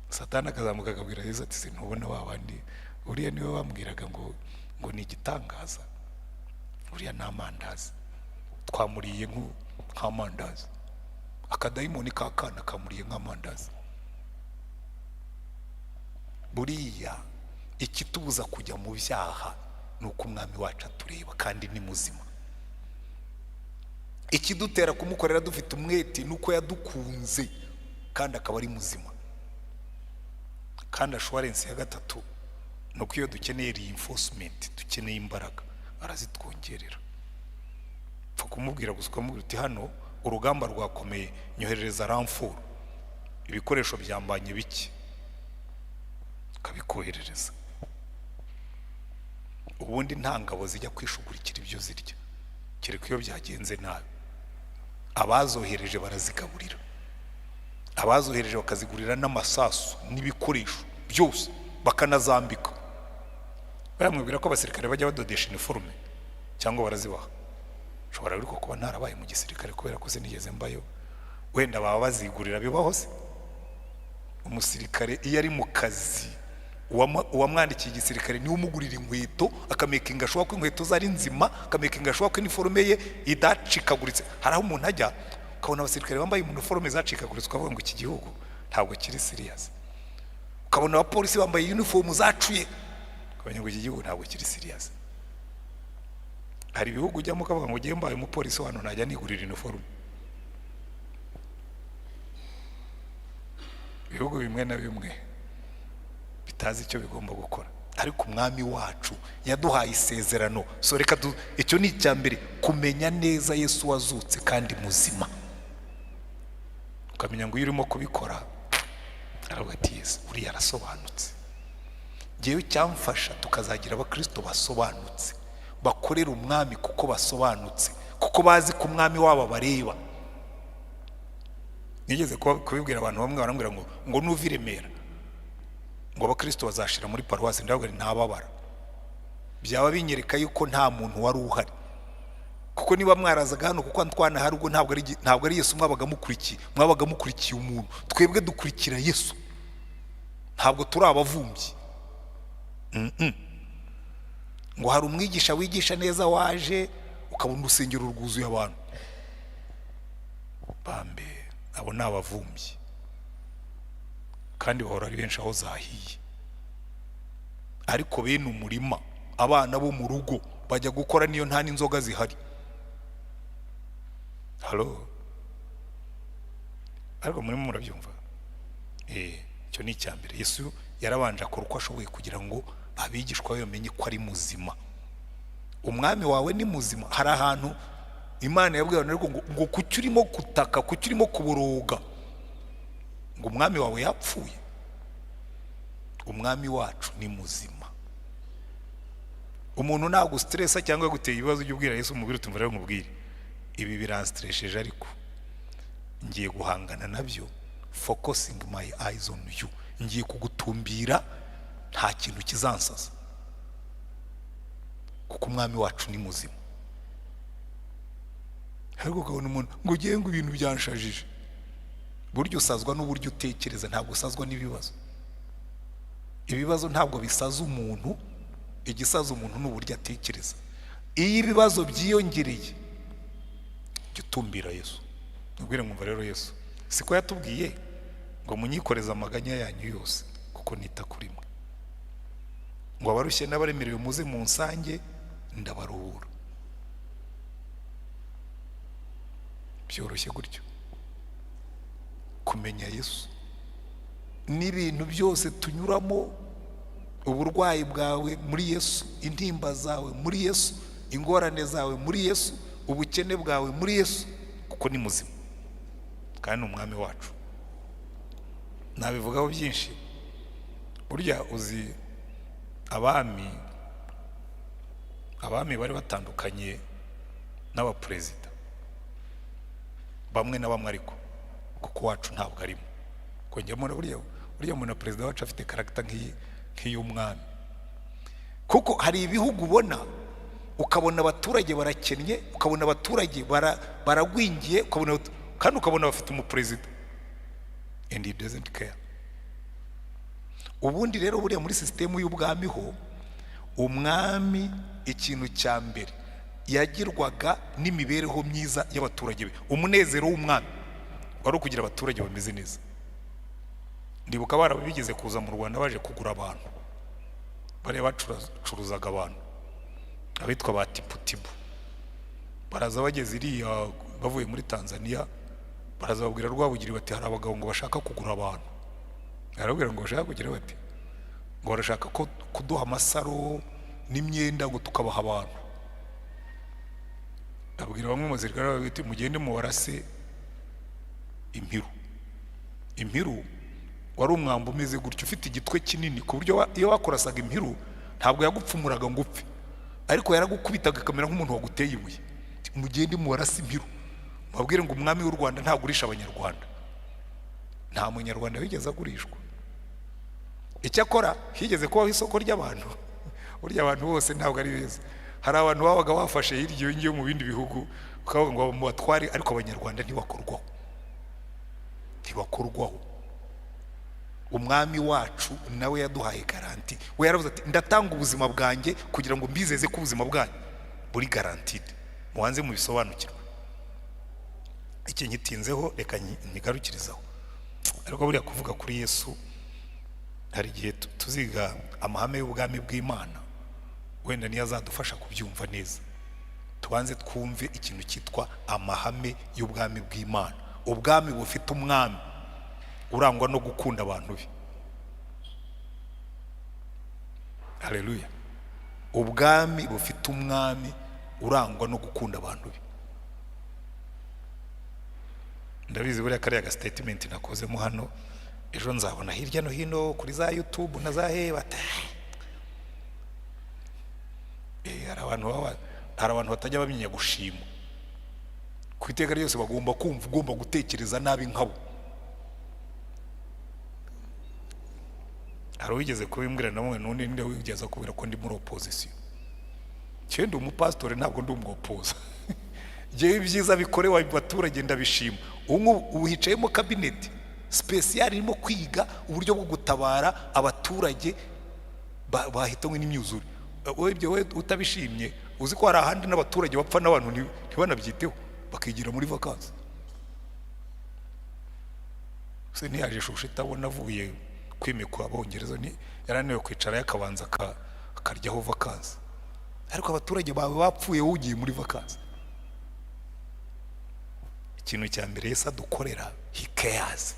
Satani akazamuka akabwira Yesu ati: "Sinubona wa bandi? Uriya niwe wambwiraga ngo ni igitangaza. Uriya ni amandazi, twamuriye nk'amandazi. Akadayimoni k'akana kamuriye nk'amandazi." Buriya ikitubuza kujya mu byaha ni uko umwami wacu atureba kandi ni muzima. Ikidutera kumukorera dufite umwete ni uko yadukunze kandi akaba ari muzima. Kandi assurance ya gatatu ni uko iyo dukeneye reinforcement, dukeneye imbaraga, arazitwongerera. Pfa kumubwira gusa, ukamubwira uti: "Hano urugamba rwakomeye, nyoherereza renfort, ibikoresho byambanye bike," akabikoherereza. Ubundi nta ngabo zijya kwishugurikira ibyo zirya, kereka iyo byagenze nabi. Abazohereje barazigaburira, abazohereje bakazigurira n'amasasu n'ibikoresho byose, bakanazambika. Baramubwira ko abasirikare bajya badodesha iniforume cyangwa barazibaha. Ushobora ariko kuba ntarabaye mu gisirikare kubera ko sinigeze mbayo, wenda baba bazigurira. Bibaho se? Umusirikare iyo ari mu kazi, uwamwandikiye igisirikare niwe umugurira inkweto, akamakinga sure ko inkweto ze ari nzima, akamakinga sure ko iniforume ye idacikaguritse. Hari aho umuntu ajya ukabona abasirikare bambaye iniforume zacikaguritse, ukavuga ngo iki gihugu ntabwo kiri serious. Ukabona abapolisi bambaye uniform zacuye, ukamenya ngo iki gihugu ntabwo kiri serious. Hari ibihugu ujyamo ukavuga ngo ugiye mbaye umupolisi hano najya nigurira uniforme. Ibihugu bimwe na bimwe bitazi icyo bigomba gukora. Ariko umwami wacu yaduhaye isezerano. So reka icyo ni icya mbere, kumenya neza Yesu wazutse kandi muzima, ukamenya ngo iyo urimo kubikora aravuga ati: "Yesu uriya arasobanutse." Ngewe cyamfasha tukazagira abakristo basobanutse, bakorera umwami kuko basobanutse, kuko bazi ko umwami wabo bareba. Nigeze kubibwira abantu bamwe, barambwira ngo nuva i Remera ngo abakristo bazashira muri paruwasi. Ndababwira nti ntababara, byaba binyereka yuko nta muntu wari uhari, kuko niba mwarazaga hano kuko Antoine hari, ubwo ntabwo ari Yesu mwabaga mukurikiye, mwabaga mukurikiye umuntu. Twebwe dukurikira Yesu, ntabwo turi abavumbyi. Ngo hari umwigisha wigisha neza waje, ukabona urusengero rwuzuye abantu. Bambe, abo ni abavumbyi kandi bahora ari benshi aho zahiye. Ariko bene umurima, abana bo mu rugo, bajya gukora niyo nta n'inzoga zihari. Halo, ariko murimo murabyumva? Icyo ni icya mbere. Yesu yarabanje akora uko ashoboye kugira ngo abigishwa be bamenye ko ari muzima. Umwami wawe ni muzima. Hari ahantu Imana yabwiye abantu ariko ngo kuki urimo gutaka, kuki urimo kuboroga, ngo umwami wawe yapfuye? Umwami wacu ni muzima. Umuntu nagustressa cyangwa yaguteye ibibazo, ujye ubwira Yesu, umubwire uti: "Rero nkubwire, ibi biranstresseje ariko ngiye guhangana nabyo, focusing my eyes on you, ngiye kugutumbira, nta kintu kizansaza, kuko umwami wacu ni muzima." Ariko ukabona umuntu ngo ugiye ngo ibintu byanshajije. Burya usazwa n'uburyo utekereza, ntabwo usazwa n'ibibazo. Ibibazo ntabwo bisaza umuntu, igisaza umuntu ni uburyo atekereza. Iyo ibibazo byiyongereye, Jya utumbira Yesu, nubwire ngumva rero Yesu siko yatubwiye ngo munyikoreze amaganya yanyu yose kuko nita kuri mwe, ngo abarushye n'abaremerewe muze mu nsange ndabaruhura. Byoroshye gutyo kumenya Yesu n'ibintu byose tunyuramo, uburwayi bwawe muri Yesu, intimba zawe muri Yesu, ingorane zawe muri Yesu, ubukene bwawe muri Yesu, kuko ni muzima kandi ni umwami wacu. Nabivugaho byinshi. Burya uzi abami bari batandukanye n'abaperezida bamwe na bamwe, ariko kuko wacu ntabwo arimo. Kongera burya umuntu perezida wacu afite karagita nk'iy'umwami, kuko hari ibihugu ubona ukabona abaturage barakennye, ukabona abaturage baragwingiye, ukabona kandi ukabona bafite umuperezida and he doesn't care. Ubundi rero buriya muri sisitemu y'ubwami ho, umwami ikintu cya mbere yagirwaga n'imibereho myiza y'abaturage be. Umunezero w'umwami wari ukugira abaturage bameze neza. Ndibuka barabigeze kuza mu Rwanda baje kugura abantu, bariya bacuruzaga abantu abitwa ba Tiputibu, baraza bageze iriya bavuye muri Tanzania, baraza babwira Rwabugiri bati hari abagabo ngo bashaka kugura abantu. Arababwira ngo bashaka kugira bati ngo barashaka ko kuduha amasaro n'imyenda ngo tukabaha abantu. Abwira bamwe mu basirikare bati mugende mubarase impiru. Impiru wari umwambi umeze gutyo ufite igitwe kinini, ku buryo iyo wakorasaga impiru ntabwo yagupfumuraga ngo upfe, ariko yaragukubitaga akamera nk'umuntu waguteye ibuye. Mugende mubarase impiru, mubabwire ngo umwami w'u Rwanda ntagurisha abanyarwanda. Nta munyarwanda wigeze agurishwa. Icyakora higeze kubaho isoko ry'abantu. Burya abantu bose ntabwo ari beza. Hari abantu babaga bafashe hirya iyo ngiyo mu bindi bihugu ukavuga ngo mubatware, ariko abanyarwanda ntibakorwaho, ntibakorwaho. Umwami wacu nawe yaduhaye garanti. We yaravuze ati ndatanga ubuzima bwanjye kugira ngo mbizeze ko ubuzima bwanyu buri garantide. Mubanze mubisobanukirwe. Iki nkitinzeho reka nkigarukirizaho. Ariko buriya kuvuga kuri Yesu hari igihe tuziga amahame y'ubwami bw'Imana, wenda niyo azadufasha kubyumva neza. Tubanze twumve ikintu cyitwa amahame y'ubwami bw'Imana. Ubwami bufite umwami urangwa no gukunda abantu be. Haleluya. Ubwami bufite umwami urangwa no gukunda abantu be. Ndabizi buriya kariya ga statement nakozemo hano, ejo nzabona hirya no hino kuri za YouTube na za bata. Hari abantu batajya bamenya gushima. Ku iteka ryose bagomba kumva ugomba gutekereza nabi nkabo. Hari uwigeze kubimbwira namwe n'undi nde wigeze kubwira ko ndi muri opposition. Cyenda umupasitore ntabwo ndi umwopoza. Jewe ibyiza bikorewe abaturage ndabishima. Ubu hicayemo cabinet special irimo kwiga uburyo bwo gutabara abaturage bahitanywe n'imyuzure. Wowe ibyo we utabishimye, uzi ko hari ahandi n'abaturage bapfa n'abantu ntibanabyiteho bakigira muri vacances. Se ntiyaje shusho itabona avuye kwimikwa abongereza, ni yarananiwe kwicara yakabanza akaryaho vacances. Ariko abaturage bawe bapfuye ugiye muri vacances. Ikintu cya mbere Yesu adukorera, he cares.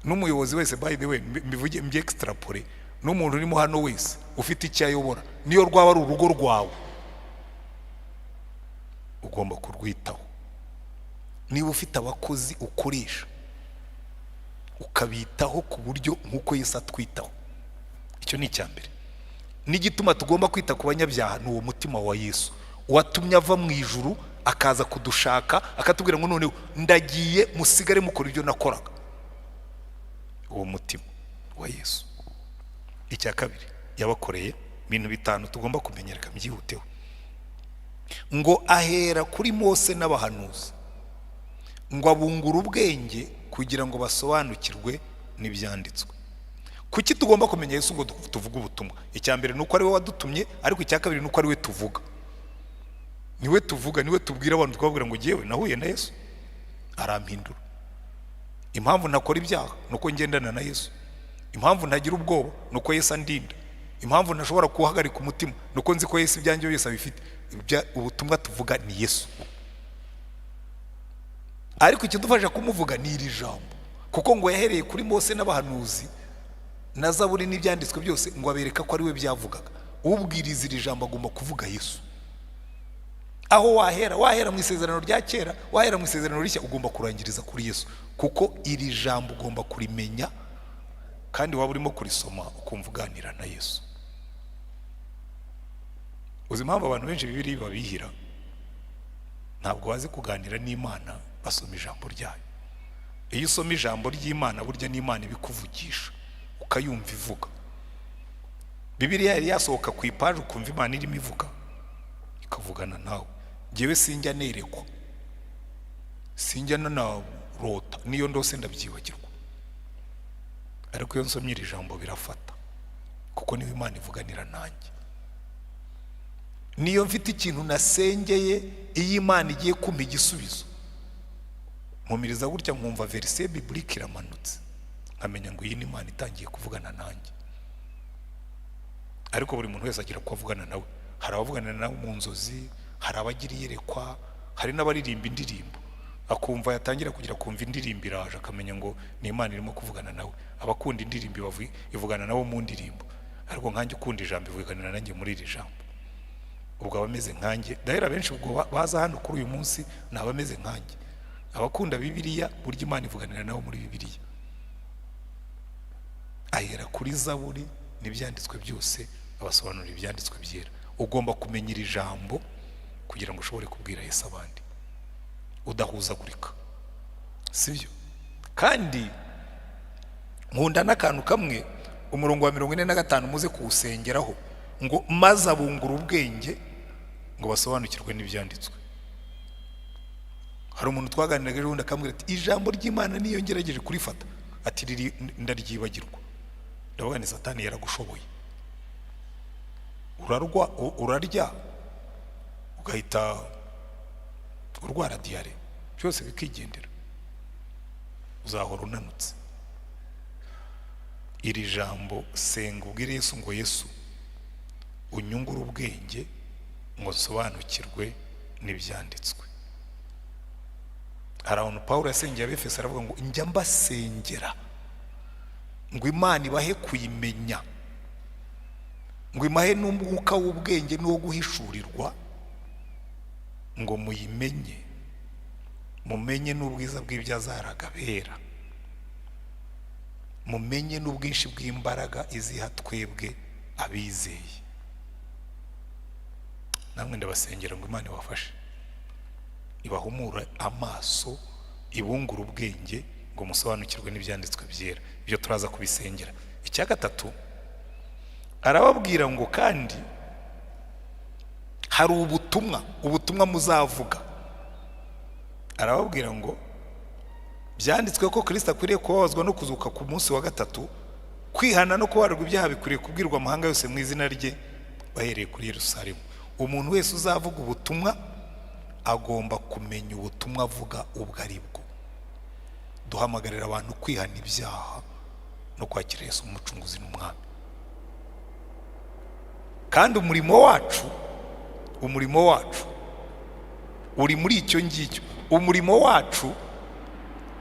N'umuyobozi wese, by the way, mbivuge mbi extrapole, n'umuntu urimo hano wese ufite icyo ayobora, niyo rwaba ari urugo rwawe, ugomba kurwitaho. Niba ufite abakozi ukoresha, ukabitaho ku buryo nk'uko Yesu atwitaho. Icyo ni icya mbere. N'igituma tugomba kwita ku banyabyaha ni uwo mutima wa Yesu watumye ava mu ijuru akaza kudushaka, akatubwira ngo noneho ndagiye musigare mukora ibyo nakoraga. Uwo mutima wa Yesu. Icya kabiri yabakoreye ibintu bitanu tugomba kumenyereka mbyihuteho. Ngo ahera kuri Mose n'abahanuzi, ngo abungure ubwenge kugira ngo basobanukirwe n'ibyanditswe. Kuki tugomba kumenya Yesu ngo tuvuge ubutumwa? Icya mbere nuko ari we wadutumye, ariko icya kabiri nuko ari we tuvuga. Niwe tuvuga, niwe tubwira abantu, twabwira ngo jyewe nahuye na Yesu arampindura. Impamvu ntakora ibyaha ni uko ngendana na Yesu. Impamvu ntagira ubwoba ni uko Yesu andinda. Impamvu ntashobora guhagarika umutima ni uko nzi ko Yesu ibyanjye byose abifite. Ubutumwa tuvuga ni Yesu, ariko ikidufasha kumuvuga ni iri jambo, kuko ngo yahereye kuri Mose n'abahanuzi na Zaburi n'ibyanditswe byose, ngo abereka ko ari we byavugaga. Ubwiriza iri jambo agomba kuvuga Yesu. Aho wahera, wahera mu Isezerano rya Kera, wahera mu Isezerano Rishya, ugomba kurangiriza kuri Yesu, kuko iri jambo ugomba kurimenya, kandi waba urimo kurisoma ukumva uganira na Yesu. Uzi impamvu abantu benshi Bibiliya babihira? Ntabwo bazi kuganira n'Imana basoma ijambo ryayo. Iyo usoma ijambo ry'Imana, burya n'Imana ibikuvugisha, ukayumva ivuga. Bibiliya yari yasohoka ku ipaji, ukumva Imana irimo ivuga, ikavugana nawe. Ngewe sinjya nerekwa, sinjya nanarota, niyo ndose ndabyibagirwa, ariko iyo nsomye iri jambo birafata, kuko niba Imana ivuganira nanjye. Niyo mfite ikintu nasengeye, iyo Imana igiye kumpa igisubizo, mpumiriza gutya nkumva verset biblique iramanutse, nkamenya ngo iyi ni Imana itangiye kuvugana nanjye. Ariko buri muntu wese agira ko avugana nawe. Hari abavugana nawe mu nzozi, hari abagira iyerekwa, hari n'abaririmba indirimbo, akumva yatangira kugira kumva indirimbo iraje, akamenya ngo ni Imana irimo kuvugana nawe. Abakunda indirimbo ivugana nabo mu ndirimbo, ariko nkanjye ukunda ijambo, ivuganira nanjye muri iri jambo. Ubwo abameze nkanjye dahera benshi ubwo baza hano kuri uyu munsi ni abameze nkanjye, abakunda Bibiliya. Burya Imana ivuganira nabo muri Bibiliya. Ahera kuri Zaburi n'ibyanditswe byose, abasobanurira ibyanditswe byera. Ugomba kumenya iri jambo kugira ngo ushobore kubwira Yesu abandi udahuzagurika, sibyo? Kandi nkunda n'akantu kamwe, umurongo wa 45, muze kuwusengeraho, ngo maze abungura ubwenge ngo basobanukirwe n'ibyanditswe. Hari umuntu twaganiraga ejo bundi, akambwira ati: "Ijambo ry'Imana niyo ngerageje kurifata," ati, "riri ndaryibagirwa." Ndavuga ni Satani yaragushoboye. Urarwa, urarya ugahita urwara diyare, byose bikigendera, uzahora unanutse. Iri jambo, senga ubwire Yesu ngo: "Yesu, unyungure ubwenge ngo nsobanukirwe n'ibyanditswe." Hari ahantu Paul yasengeye Abefeso, aravuga ngo: "Njya mbasengera ngo Imana ibahe kuyimenya, ngo imahe n'umwuka w'ubwenge n'uwo guhishurirwa, ngo muyimenye, mumenye n'ubwiza bw'ibyo azaraga abera, mumenye n'ubwinshi bw'imbaraga iziha twebwe abizeye." Namwe ndabasengera ngo Imana ibafashe, ibahumure amaso, ibungure ubwenge ngo musobanukirwe n'ibyanditswe byera. Ibyo turaza kubisengera. Icya gatatu, arababwira ngo kandi hari ubutumwa, ubutumwa muzavuga. Arababwira ngo byanditswe ko Kirisito akwiriye kubabazwa no kuzuka ku munsi wa gatatu, kwihana no kubarirwa ibyaha bikwiriye kubwirwa amahanga yose mu izina rye, bahereye kuri Yerusalemu. Umuntu wese uzavuga ubutumwa agomba kumenya ubutumwa avuga ubwo ari bwo. Duhamagarira abantu kwihana ibyaha no kwakira Yesu umucunguzi n'umwami. Kandi umurimo wacu uri muri icyo ngicyo. Umurimo wacu,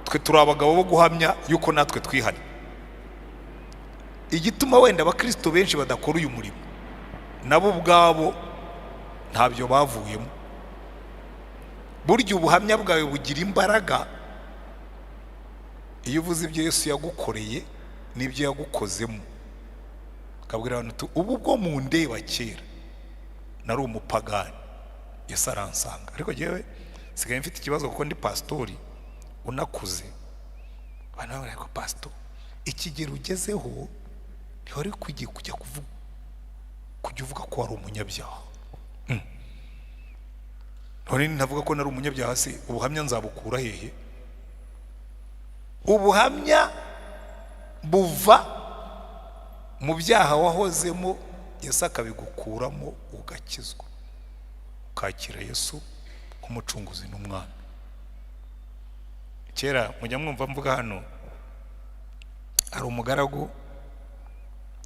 twe turi abagabo bo guhamya yuko natwe twihana. Igituma wenda abakristo benshi badakora uyu murimo, nabo ubwabo ntabyo bavuyemo. Burya ubuhamya bwawe bugira imbaraga iyo uvuze ibyo Yesu yagukoreye n'ibyo yagukozemo, ukabwira abantu uti: "Ubu bwo mundeba, kera nari umupagani, Yesu aransanga." Ariko njyewe nsigaye mfite ikibazo kuko ndi pasitori unakuze. Abantu bavuga ko pasitori, ikigero ugezeho ntiwari ukwiye kujya kuvuga, kujya uvuga ko wari umunyabyaha. None ntavuga ko nari umunyabyaha se, ubuhamya nzabukura hehe? Ubuhamya buva mu byaha wahozemo, Yesu akabigukuramo, ugakizwa, ukaba mushya. Ukakira Yesu nk'umucunguzi n'umwami. Kera mujya mwumva mvuga hano, hari umugaragu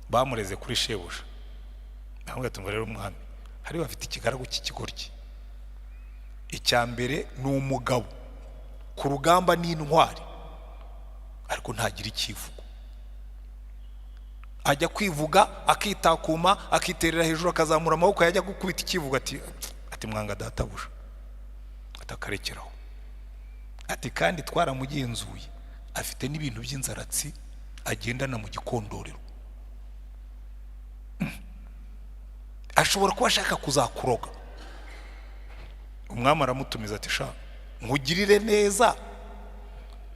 bamureze kuri shebuja. Namwe tumva rero, umwami hari bafite ikigaragu cy'ikigoryi. Icya mbere ni umugabo ku rugamba n'intwari, ariko ntagira icyivugo. Ajya kwivuga akitakuma, akiterera hejuru, akazamura amaboko, yajya gukubita icyivugo ati "Mwanga databuja," atakarekeraho. Ati kandi twaramugenzuye, afite n'ibintu by'inzaratsi agendana mu gikondorero, ashobora kuba ashaka kuzakuroga. Umwami aramutumiza ati: "Sha, nkugirire neza,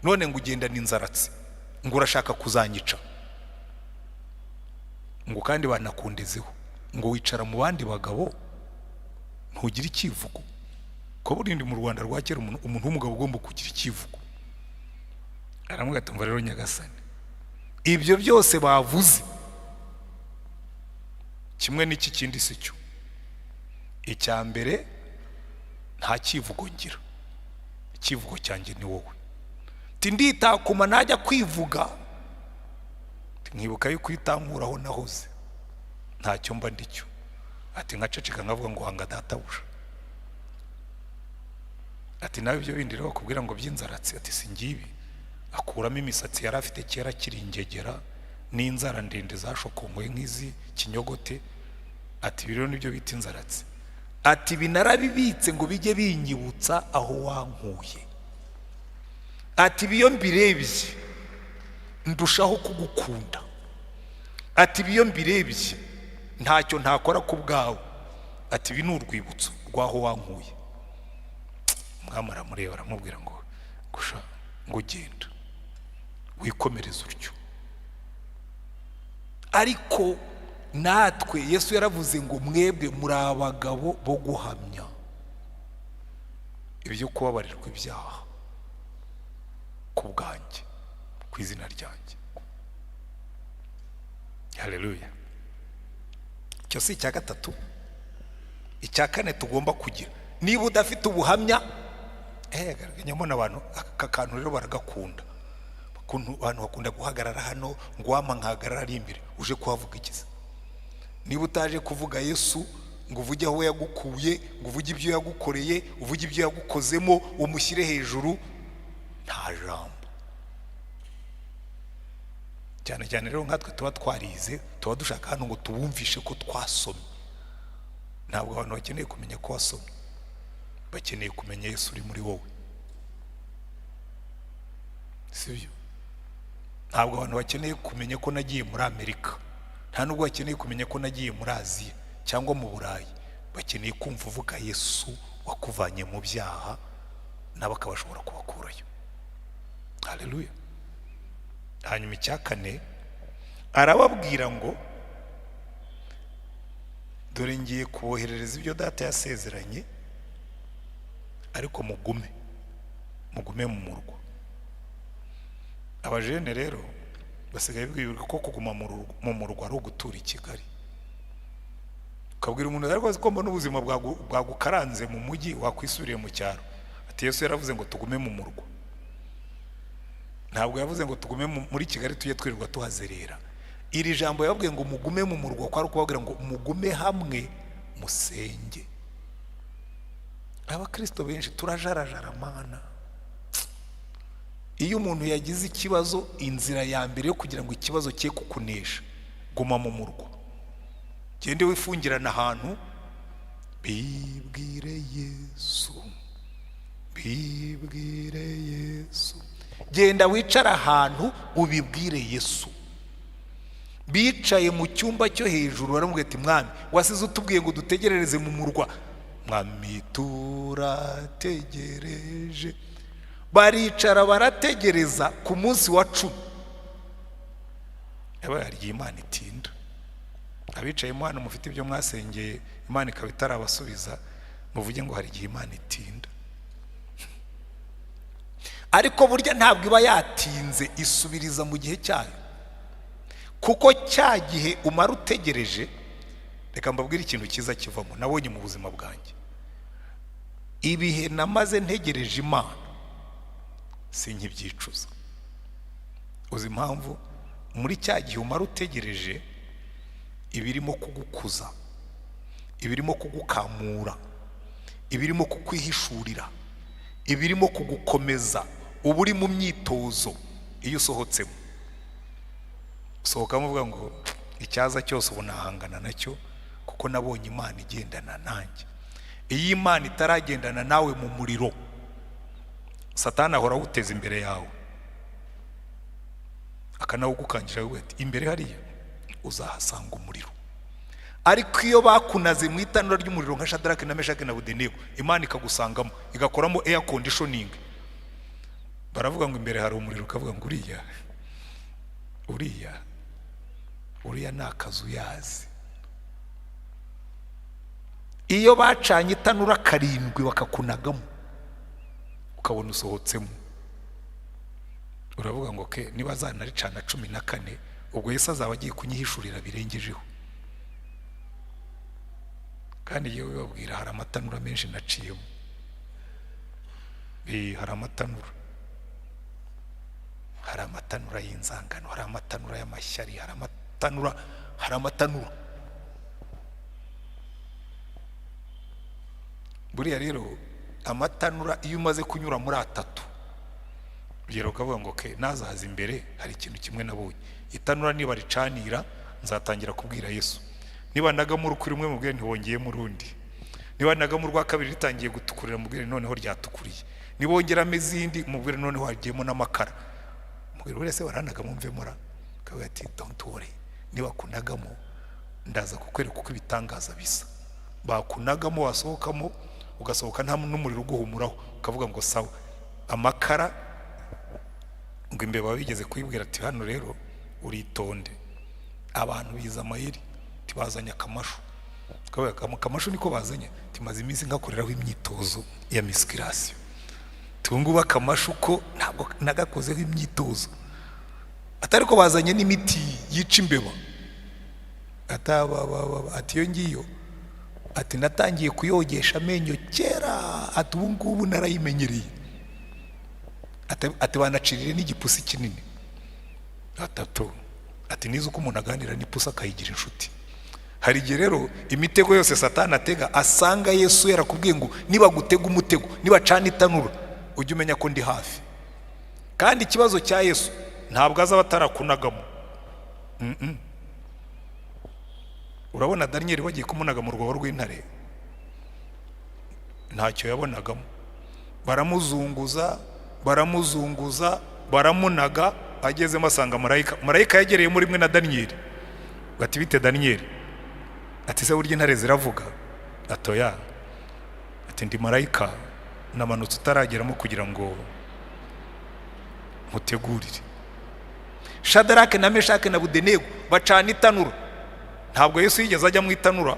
none ngo ugendane inzaratsi, ngo urashaka kuzanyica, ngo kandi banakundezeho ngo wicara mu bandi bagabo ntugire icyivugo." Ko burindi mu Rwanda rwa kera umuntu w'umugabo ugomba kugira icyivugo. Aramubwira ati: "Umva rero nyagasani, ibyo byose bavuze kimwe n'iki kindi si cyo. Icya mbere, nta cyivugo ngira, icyivugo cyanjye ni wowe." Ati: "Nditakuma, najya kwivuga nkibuka yuko itankuraho nahoze ntacyo mba ndicyo." Ati: "Nkaceceka nkavuga ngo hanga databuja." Ati: "Nawe ibyo bindi rero bakubwira ngo by'inzaratsi," ati, "si ngibi." Akuramo imisatsi yari afite kera akiri ingegera n'inzara ndende zashokongoye nk'izi kinyogote. Ati: "Ibi rero nibyo bita inzaratsi." Ati: "Ibi narabibitse ngo bijye binyibutsa aho wankuye." Ati: "Ibi iyo mbirebye ndushaho kugukunda." Ati: "Ibi iyo mbirebye ntacyo ntakora ku bwawe." Ati: "Ibi ni urwibutso rw'aho wankuye." Umwami aramureba, aramubwira ngo gusha, ngo genda wikomereze utyo. Ariko natwe Yesu yaravuze ngo: "Mwebwe muri abagabo bo guhamya ibyo kubabarirwa ibyaha ku bwanjye, ku izina ryanjye." Haleluya! Icyo si icya gatatu. Icya kane tugomba kugira, niba udafite ubuhamya, nyamuna abantu aka kantu rero baragakunda. Ukuntu abantu bakunda guhagarara hano ngo wampa nkahagarara ari imbere, uje kuhavuga ikiza? Niba utaje kuvuga Yesu ngo uvuge aho yagukuye, ngo uvuge ibyo yagukoreye, uvuge ibyo yagukozemo, umushyire hejuru, nta jambo. Cyane cyane rero nkatwe tuba twarize, tuba dushaka hano ngo tubumvishe ko twasomye. Ntabwo abantu bakeneye kumenya ko wasomye, bakeneye kumenya Yesu uri muri wowe, sibyo? Ntabwo abantu bakeneye kumenya ko nagiye muri Amerika, nta nubwo bakeneye kumenya ko nagiye muri Aziya cyangwa mu Burayi. Bakeneye kumva uvuga Yesu wakuvanye mu byaha, nabo akabashobora kubakurayo. Haleluya! Hanyuma icya kane, arababwira ngo: "Dore ngiye kuboherereza ibyo Data yasezeranye, ariko mugume mu murwa." Abajene rero basigaye bibwirwa ko kuguma mu murwa ari ugutura i Kigali. Ukabwira umuntu ariko ko mbona ubuzima bwagukaranze mu mujyi, wakwisubiriye mu cyaro. Ati: "Yesu yaravuze ngo tugume mu murwa, ntabwo yavuze ngo tugume muri Kigali tujye twirirwa tuhazerera." Iri jambo yababwiye ngo mugume mu murwa kwari ukubabwira ngo mugume hamwe musenge. Abakristo benshi turajarajara mana. Iyo umuntu yagize ikibazo, inzira ya mbere yo kugira ngo ikibazo cye kukunesha, guma mu murwa, gende wifungirane ahantu, bibwire Yesu, bibwire Yesu. Genda wicare ahantu ubibwire Yesu. Bicaye mu cyumba cyo hejuru, baramubwira ati: "Mwami, wasize utubwiye ngo dutegerereze mu murwa. Mwami, turategereje." Baricara barategereza. Ku munsi wa 10 yabaye harya Imana itinda. Abicayemo hano mufite ibyo mwasengeye Imana ikaba itarabasubiza, muvuge ngo hari igihe Imana itinda, ariko burya ntabwo iba yatinze, isubiriza mu gihe cyayo. Kuko cya gihe umara utegereje, reka mbabwire ikintu cyiza kivamo nabonye mu buzima bwanjye. Ibihe namaze ntegereje Imana sinkibyicuza. Uzi impamvu? Muri cya gihe umara utegereje, ibirimo kugukuza, ibirimo kugukamura, ibirimo kukwihishurira, ibirimo kugukomeza, uba uri mu myitozo. Iyo usohotsemo, usohokamo uvuga ngo icyaza cyose ubu nahangana nacyo, kuko nabonye Imana igendana nanjye. Iyo Imana itaragendana nawe mu muriro, Satani ahora awuteza imbere yawe, akanawugukangira ati imbere hariya uzahasanga umuriro. Ariko iyo bakunaze mu itanura ry'umuriro nka Shadarake na Meshake na Abedenego, Imana ikagusangamo, igakoramo air conditioning, baravuga ngo imbere hari umuriro, ukavuga ngo uriya uriya uriya ni akazu yazi. Iyo bacanye itanura karindwi bakakunagamo, ukabona usohotsemo, uravuga ngo ke niba zanaricana 14, ubwo Yesu azaba agiye kunyihishurira birengejeho. Kandi yewe babwira, hari amatanura menshi naciyemo. Hari amatanura, hari amatanura y'inzangano, hari amatanura y'amashyari, hari amatanura, hari amatanura. Buriya rero amatanura iyo umaze kunyura muri atatu, urugero ukavuga ngo ke nazaza imbere hari ikintu kimwe nabonye, itanura niba ricanira nzatangira kubwira Yesu. Niba nagamo urukwi rumwe mubwire ntiwongeyemo urundi, niba nagamo urwa kabiri ritangiye gutukurira mubwire noneho ryatukuriye, nibongeramo izindi mubwire noneho hagiyemo n'amakara, mubwire buriya se waranagamo mvemo ra, akavuga ati don't worry, niba kunagamo ndaza kukwereka uko ibitangaza bisa. Bakunagamo wasohokamo ugasohoka nta n'umuriro uguhumuraho, ukavuga ngo sawa. Amakara ngo imbeba bigeze kuyibwira ati hano rero uritonde, abantu biza amayeri, tibazanye akamashu, akamashu niko bazanye, timaze iminsi nkakoreraho imyitozo ya misikirasiyo, tunguba akamashu ko ntabwo nagakozeho imyitozo, atari ko bazanye n'imiti yica imbeba, ati iyo ngiyo, ati natangiye kuyogesha amenyo kera, ati ubu ngubu narayimenyereye, ati banacirire n'igipusi kinini atatu, ati nizi uko umuntu aganira n'ipusi akayigira inshuti. Hari igihe rero imitego yose Satani atega asanga Yesu yarakubwiye ngo niba gutega umutego, niba cana itanura, ujye umenya ko ndi hafi. Kandi ikibazo cya Yesu ntabwo azaba atarakunagamo. Urabona Daniyeli bagiye kumunaga mu rwobo rw'intare, ntacyo yabonagamo, baramuzunguza baramuzunguza baramunaga, agezemo asanga marayika. Marayika yegereye muri mwe na Daniyeli, bati bite Daniyeli? Ati se burya intare ziravuga? Atoya. Ati ndi marayika namanutse utarageramo kugira ngo nkutegurire. Shadarake na Meshake na Abedenego bacana itanura. Ntabwo Yesu yigeze ajya mu itanura,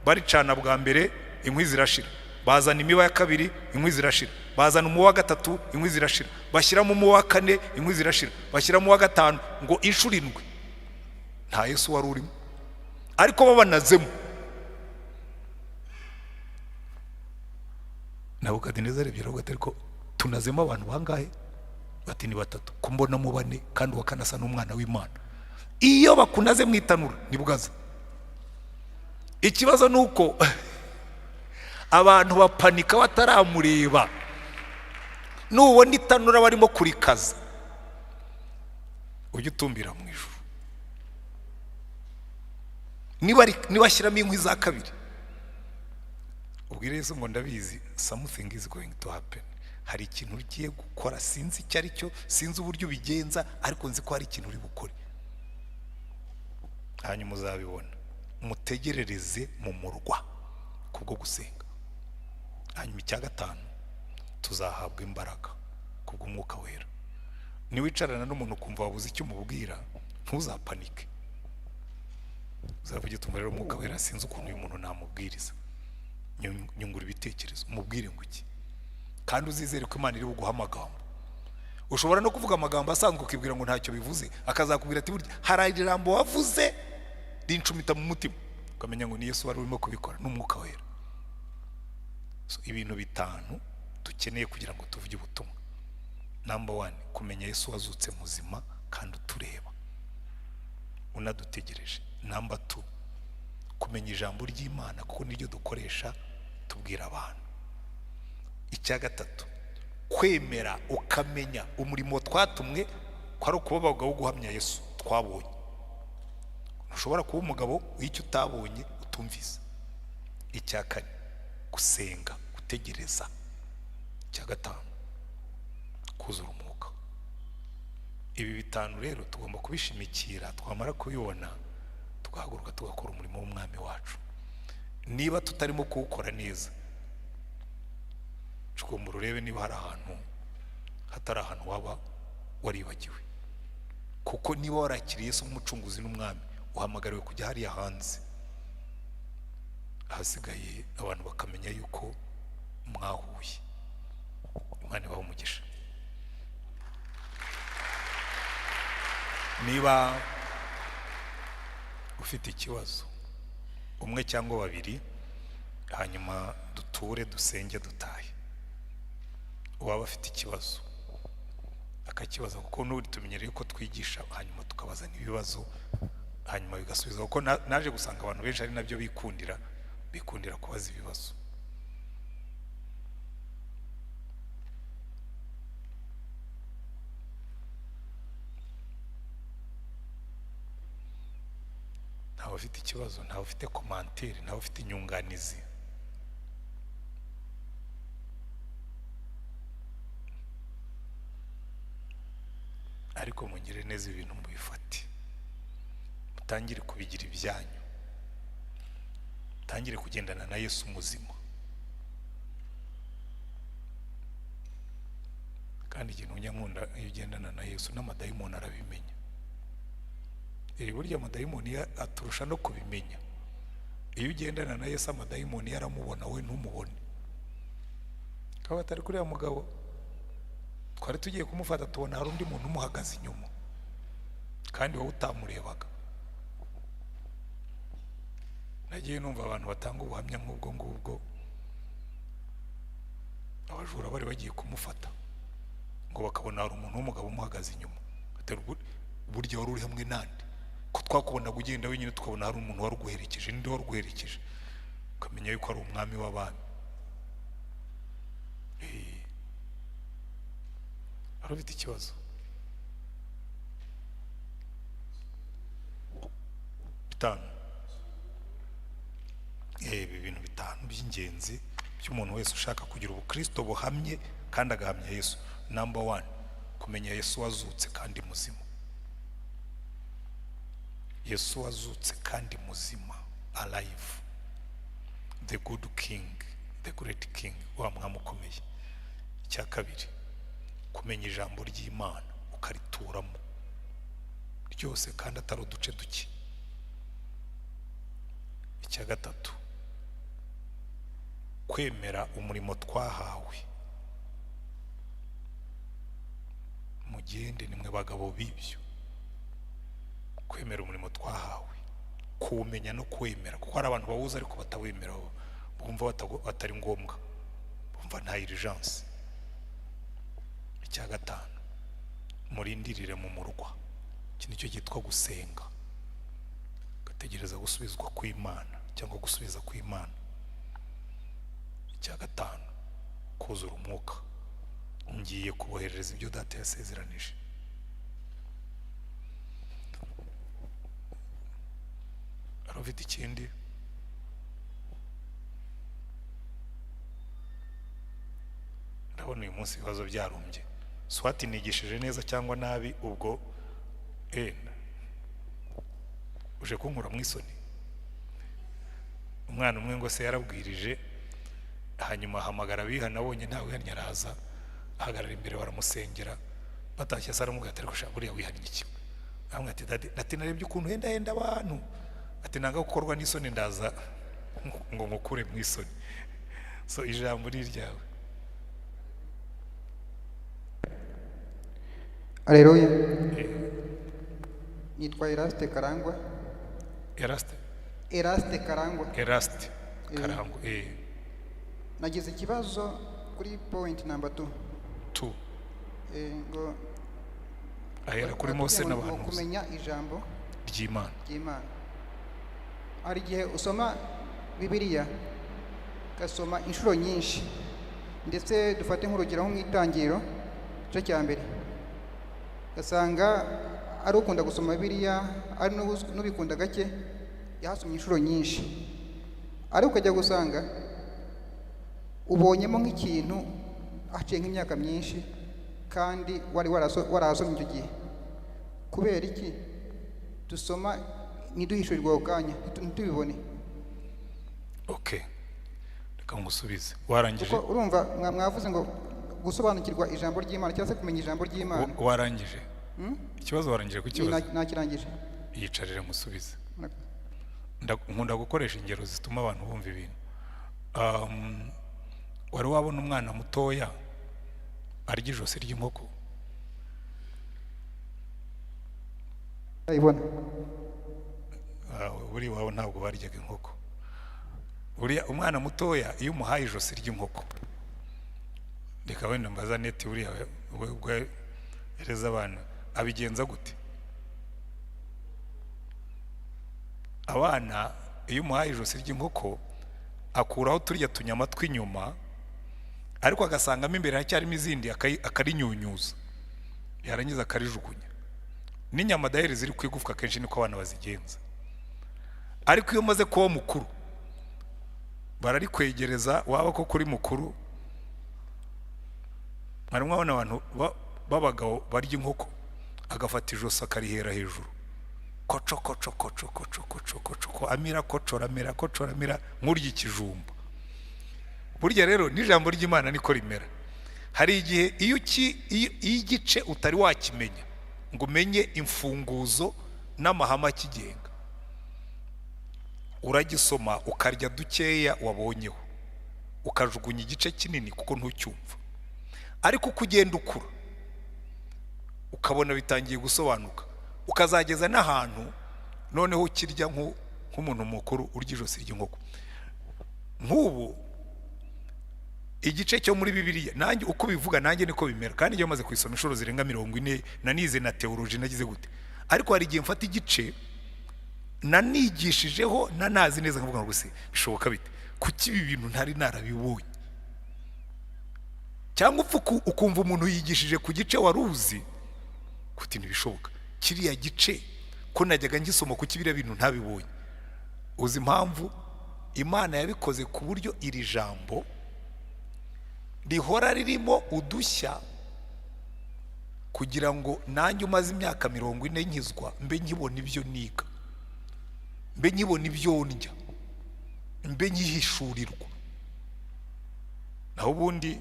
baricana bwa mbere inkwi zirashira, bazana imiba ya kabiri inkwi zirashira, bazana umuba wa gatatu inkwi zirashira, bashyiramo umuba wa kane inkwi zirashira, bashyiramo uwa gatanu, ngo inshuro indwi nta Yesu wari urimo, ariko babanazemo. Nebukadinezari arebye aravuga ati ariko tunazemo abantu bangahe? Bati ni batatu, kumbonamo bane kandi uwa kane asa n'umwana w'Imana. Iyo bakunaze mu itanura nibwaza. Ikibazo ni uko abantu bapanika bataramureba. Nubona itanura barimo kurikaza, ujye utumbira mu ijuru. Niba ashyiramo inkwi za kabiri, ubwire Yesu ngo ndabizi, something is going to happen. Hari ikintu ugiye gukora, sinzi icyo ari cyo, sinzi uburyo ubigenza, ariko nzi ko hari ikintu uri bukore. Hanyuma uzabibona. Mutegerereze mu murwa kubwo gusenga. Hanyuma icya gatanu, tuzahabwa imbaraga kubw'Umwuka Wera. Niwicarana n'umuntu ukumva wabuze icyo umubwira, ntuzapanike. Uzavuge uti rero Umwuka Wera sinzi ukuntu uyu muntu namubwiriza, nyungura ibitekerezo, umubwire ngo iki? Kandi uzizere ko Imana iri buguhe amagambo. Ushobora no kuvuga amagambo asanzwe ukibwira ngo ntacyo bivuze, akazakubwira ati burya hari ijambo wavuze rincumita mu mutima, ukamenya ngo ni Yesu wari urimo kubikora n'Umwuka Wera. So, ibintu bitanu dukeneye kugira ngo tuvuge ubutumwa. Number one, kumenya Yesu wazutse muzima kandi utureba unadutegereje. Number two, kumenya ijambo ry'Imana kuko niryo dukoresha tubwira abantu. Icya gatatu, kwemera ukamenya umurimo twatumwe ko ari ukuba abagabo wo guhamya Yesu twabonye. Ntushobora kuba umugabo w'icyo utabonye utumvise. Icya kane, gusenga gutegereza. Icya gatanu, kuzura umwuka. Ibi bitanu rero tugomba kubishimikira, twamara kubibona tugahaguruka tugakora umurimo w'umwami wacu. Niba tutarimo kuwukora neza, cukumbura urebe niba hari ahantu hatari ahantu waba waribagiwe, kuko niba warakiriye Yesu nk'umucunguzi n'umwami, uhamagariwe kujya hariya hanze, ahasigaye abantu bakamenya yuko mwahuye. Imana ibahe umugisha. Niba ufite ikibazo, umwe cyangwa babiri, hanyuma duture dusenge dutahe. Uwaba afite ikibazo akakibaza, kuko n'ubu tumenyereye ko twigisha hanyuma tukabazana ibibazo hanyuma bigasubiza, kuko naje gusanga abantu benshi ari nabyo bikundira kubaza ibibazo. Ntawe ufite ikibazo, ntawe ufite commentaire, ntawe ufite inyunganizi. Ariko mungire neza ibintu mubifate, mutangire kubigira ibyanyu, mutangire kugendana na Yesu muzima. Kandi ikintu njya nkunda, iyo ugendana na Yesu n'amadayimoni arabimenya. Iri burya amadayimoni aturusha no kubimenya. Iyo ugendana na Yesu amadayimoni yaramubona, we ntumubone. Kaba atari kuriya mugabo twari tugiye kumufata, tubona hari undi muntu umuhagaze inyuma kandi wowe utamurebaga. Nagiye numva abantu batanga ubuhamya nk'ubwo ngubwo, abajura bari bagiye kumufata ngo bakabona hari umuntu w'umugabo umuhagaze inyuma. Burya wari uri hamwe nande? Ko twakubonaga ugenda wenyine tukabona hari umuntu wari uguherekeje, ninde wari uguherekeje? Ukamenya yuko ari umwami w'abami. Hari ufite ikibazo? Bitanu. Ibi bintu bitanu by'ingenzi by'umuntu wese ushaka kugira ubukristo buhamye kandi agahamya Yesu. Number one, kumenya Yesu wazutse kandi muzima. Yesu wazutse kandi muzima, alive, the good king, the great king, wa mwami ukomeye. Icya kabiri, kumenya ijambo ry'Imana ukarituramo ryose kandi atari uduce duke. Icya gatatu, kwemera umurimo twahawe. Mugende nimwe bagabo b'ibyo. Kwemera umurimo twahawe, kuwumenya no kuwemera, kuko hari abantu bawuzi ariko batawemera, bumva batari ngombwa, bumva nta urgence. Icya gatanu, murindirire mu murwa. Iki nicyo cyitwa gusenga, ugategereza gusubizwa kw'Imana cyangwa gusubiza kw'Imana. Icya gatanu, kuzura umwuka. Ngiye kuboherereza ibyo data yasezeranije. Hari ufite ikindi? Ndabona uyu munsi ibibazo byarumbye. Swati nigishije neza cyangwa nabi, ubwo uje kunkura mu isoni. Umwana umwe ngo se yarabwirije, hanyuma ahamagara abihana, abonye ntawe wihannye araza ahagarara imbere baramusengera, batashye se aramubwira ati ariko sha buriya wihannye iki? Aramubwira ati dadi, ati narebye ukuntu hendahenda abantu, ati nanga gukorwa n'isoni ndaza ngo nkukure mu isoni. So ijambo ni iryawe. Aleluya. Nitwa Eraste Karangwa. Eraste? Eraste Karangwa. Eraste Karangwa. Nagize ikibazo kuri point number 2. Tu. Ngo Ahera kuri Mose baratubwiye ngo n'abahanuzi. Kumenya ijambo ry'Imana. Ry'Imana. Hari igihe usoma Bibiliya ugasoma inshuro nyinshi, ndetse dufate nk'urugero nko mu Itangiriro igice cya mbere, ugasanga ari ukunda gusoma Bibiliya ari n'ubikunda gake yahasomye inshuro nyinshi, ariko ukajya gusanga ubonyemo nk'ikintu haciye nk'imyaka myinshi kandi wari warahasomye icyo gihe. Kubera iki dusoma ntiduhishurirwe ako kanya, ntitubibone? Okay, reka ngusubize. Warangije? Kuko urumva mwavuze ngo gusobanukirwa ijambo ry'Imana cyangwa se kumenya ijambo ry'Imana. Warangije ikibazo? Warangije kukibaza? Nakirangije. Yicarire ngusubize. Nkunda gukoresha ingero zituma abantu bumva ibintu. Wari wabona umwana mutoya arya ijosi ry'inkoko? Ndayibona. Buri iwabo ntabwo baryaga inkoko. Buriya umwana mutoya iyo umuhaye ijosi ry'inkoko, reka wenda mbaza neti, buriya we ubwo yareze abana abigenza gute? Abana iyo umuhaye ijosi ry'inkoko akuraho turya tunyama tw'inyuma, ariko agasangamo imbere hacyarimo izindi, akarinyunyuza, yarangiza akarijugunya. N'inyama daheri ziri ku igufwa akenshi niko abana bazigenza. Ariko iyo umaze kuba mukuru bararikwegereza, waba ko kuri mukuru. Mwari mwabona abantu b'abagabo barya inkoko, agafata ijosi akarihera hejuru, koco koco koco koco koco koco ko amira kocora amira kocora amira nk'urya ikijumba. Burya rero n'ijambo ry'Imana niko rimera. Hari igihe iyo igice utari wakimenya ngo umenye imfunguzo n'amahame akigenga, uragisoma ukarya dukeya wabonyeho, ukajugunya igice kinini kuko ntucyumva. Ariko uko ugenda ukura ukabona bitangiye gusobanuka, ukazageza n'ahantu noneho ukirya nk'umuntu mukuru urya ijosi ry'inkoko. Nk'ubu igice cyo muri Bibiliya nanjye uko bivuga nanjye niko bimera, kandi iyo maze kuyisoma inshuro zirenga 40 nanize na theology nagize gute, ariko hari igihe mfata igice nanigishijeho nanazi neza nkavuga ngo se bishoboka bite, kuki ibi bintu ntari narabibonye? Cyangwa upfa ukumva umuntu yigishije ku gice wari uzi kuti ntibishoboka, kiriya gice ko najyaga ngisoma kuki biriya bintu ntabibonye? Uzi impamvu? Imana yabikoze ku buryo iri jambo rihora ririmo udushya, kugira ngo nanjye umaze imyaka 40 nkizwa mbe nkibona ibyo niga, mbe nkibona ibyo ndya, mbe nkihishurirwa. Naho ubundi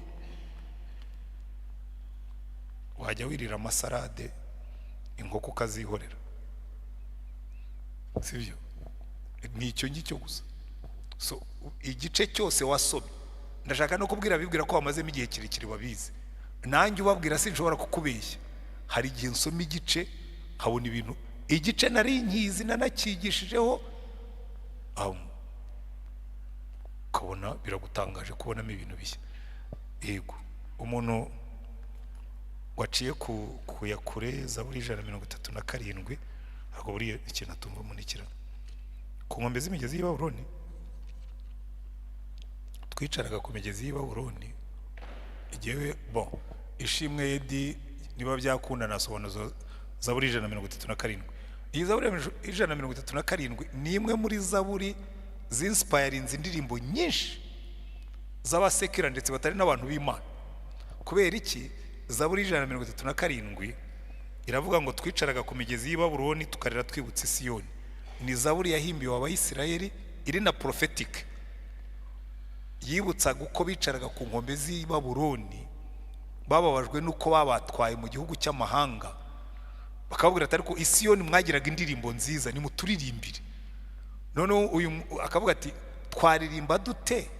wajya wirira amasarade inkoko ukazihorera, sibyo? Ni icyo ngicyo gusa. So igice cyose wasomye, ndashaka no kubwira abibwira ko bamazemo igihe kirekire babizi, nanjye ubabwira sinshobora kukubeshya. Hari igihe nsoma igice nkabona ibintu, igice nari nkizi nanakigishijeho, ukabona biragutangaje kubonamo ibintu bishya. Yego, umuntu waciye ku ya kure Zaburi 137, ntabwo buriya ikintu atumva munikira. Ku nkombe z'imigezi y'i Babuloni, twicaraga ku migezi y'i Babuloni. Igihe bon ishimwe yedi niba byakunda nasobanuza Zaburi 137. Iyi Zaburi 137 ni imwe muri zaburi zinspirinze indirimbo nyinshi z'abasekera ndetse batari n'abantu b'Imana. Kubera iki? Zaburi 137 iravuga ngo twicaraga ku migezi y'i Babuloni tukarira twibutse Siyoni. Ni zaburi yahimbiwe Abayisiraheli, iri na prophetic, yibutsaga uko bicaraga ku nkombe z'i Babuloni bababajwe n'uko babatwaye mu gihugu cy'amahanga, bakababwira ati ariko Isiyoni mwagiraga indirimbo nziza, nimuturirimbire. Noneho uyu akavuga ati twaririmba dute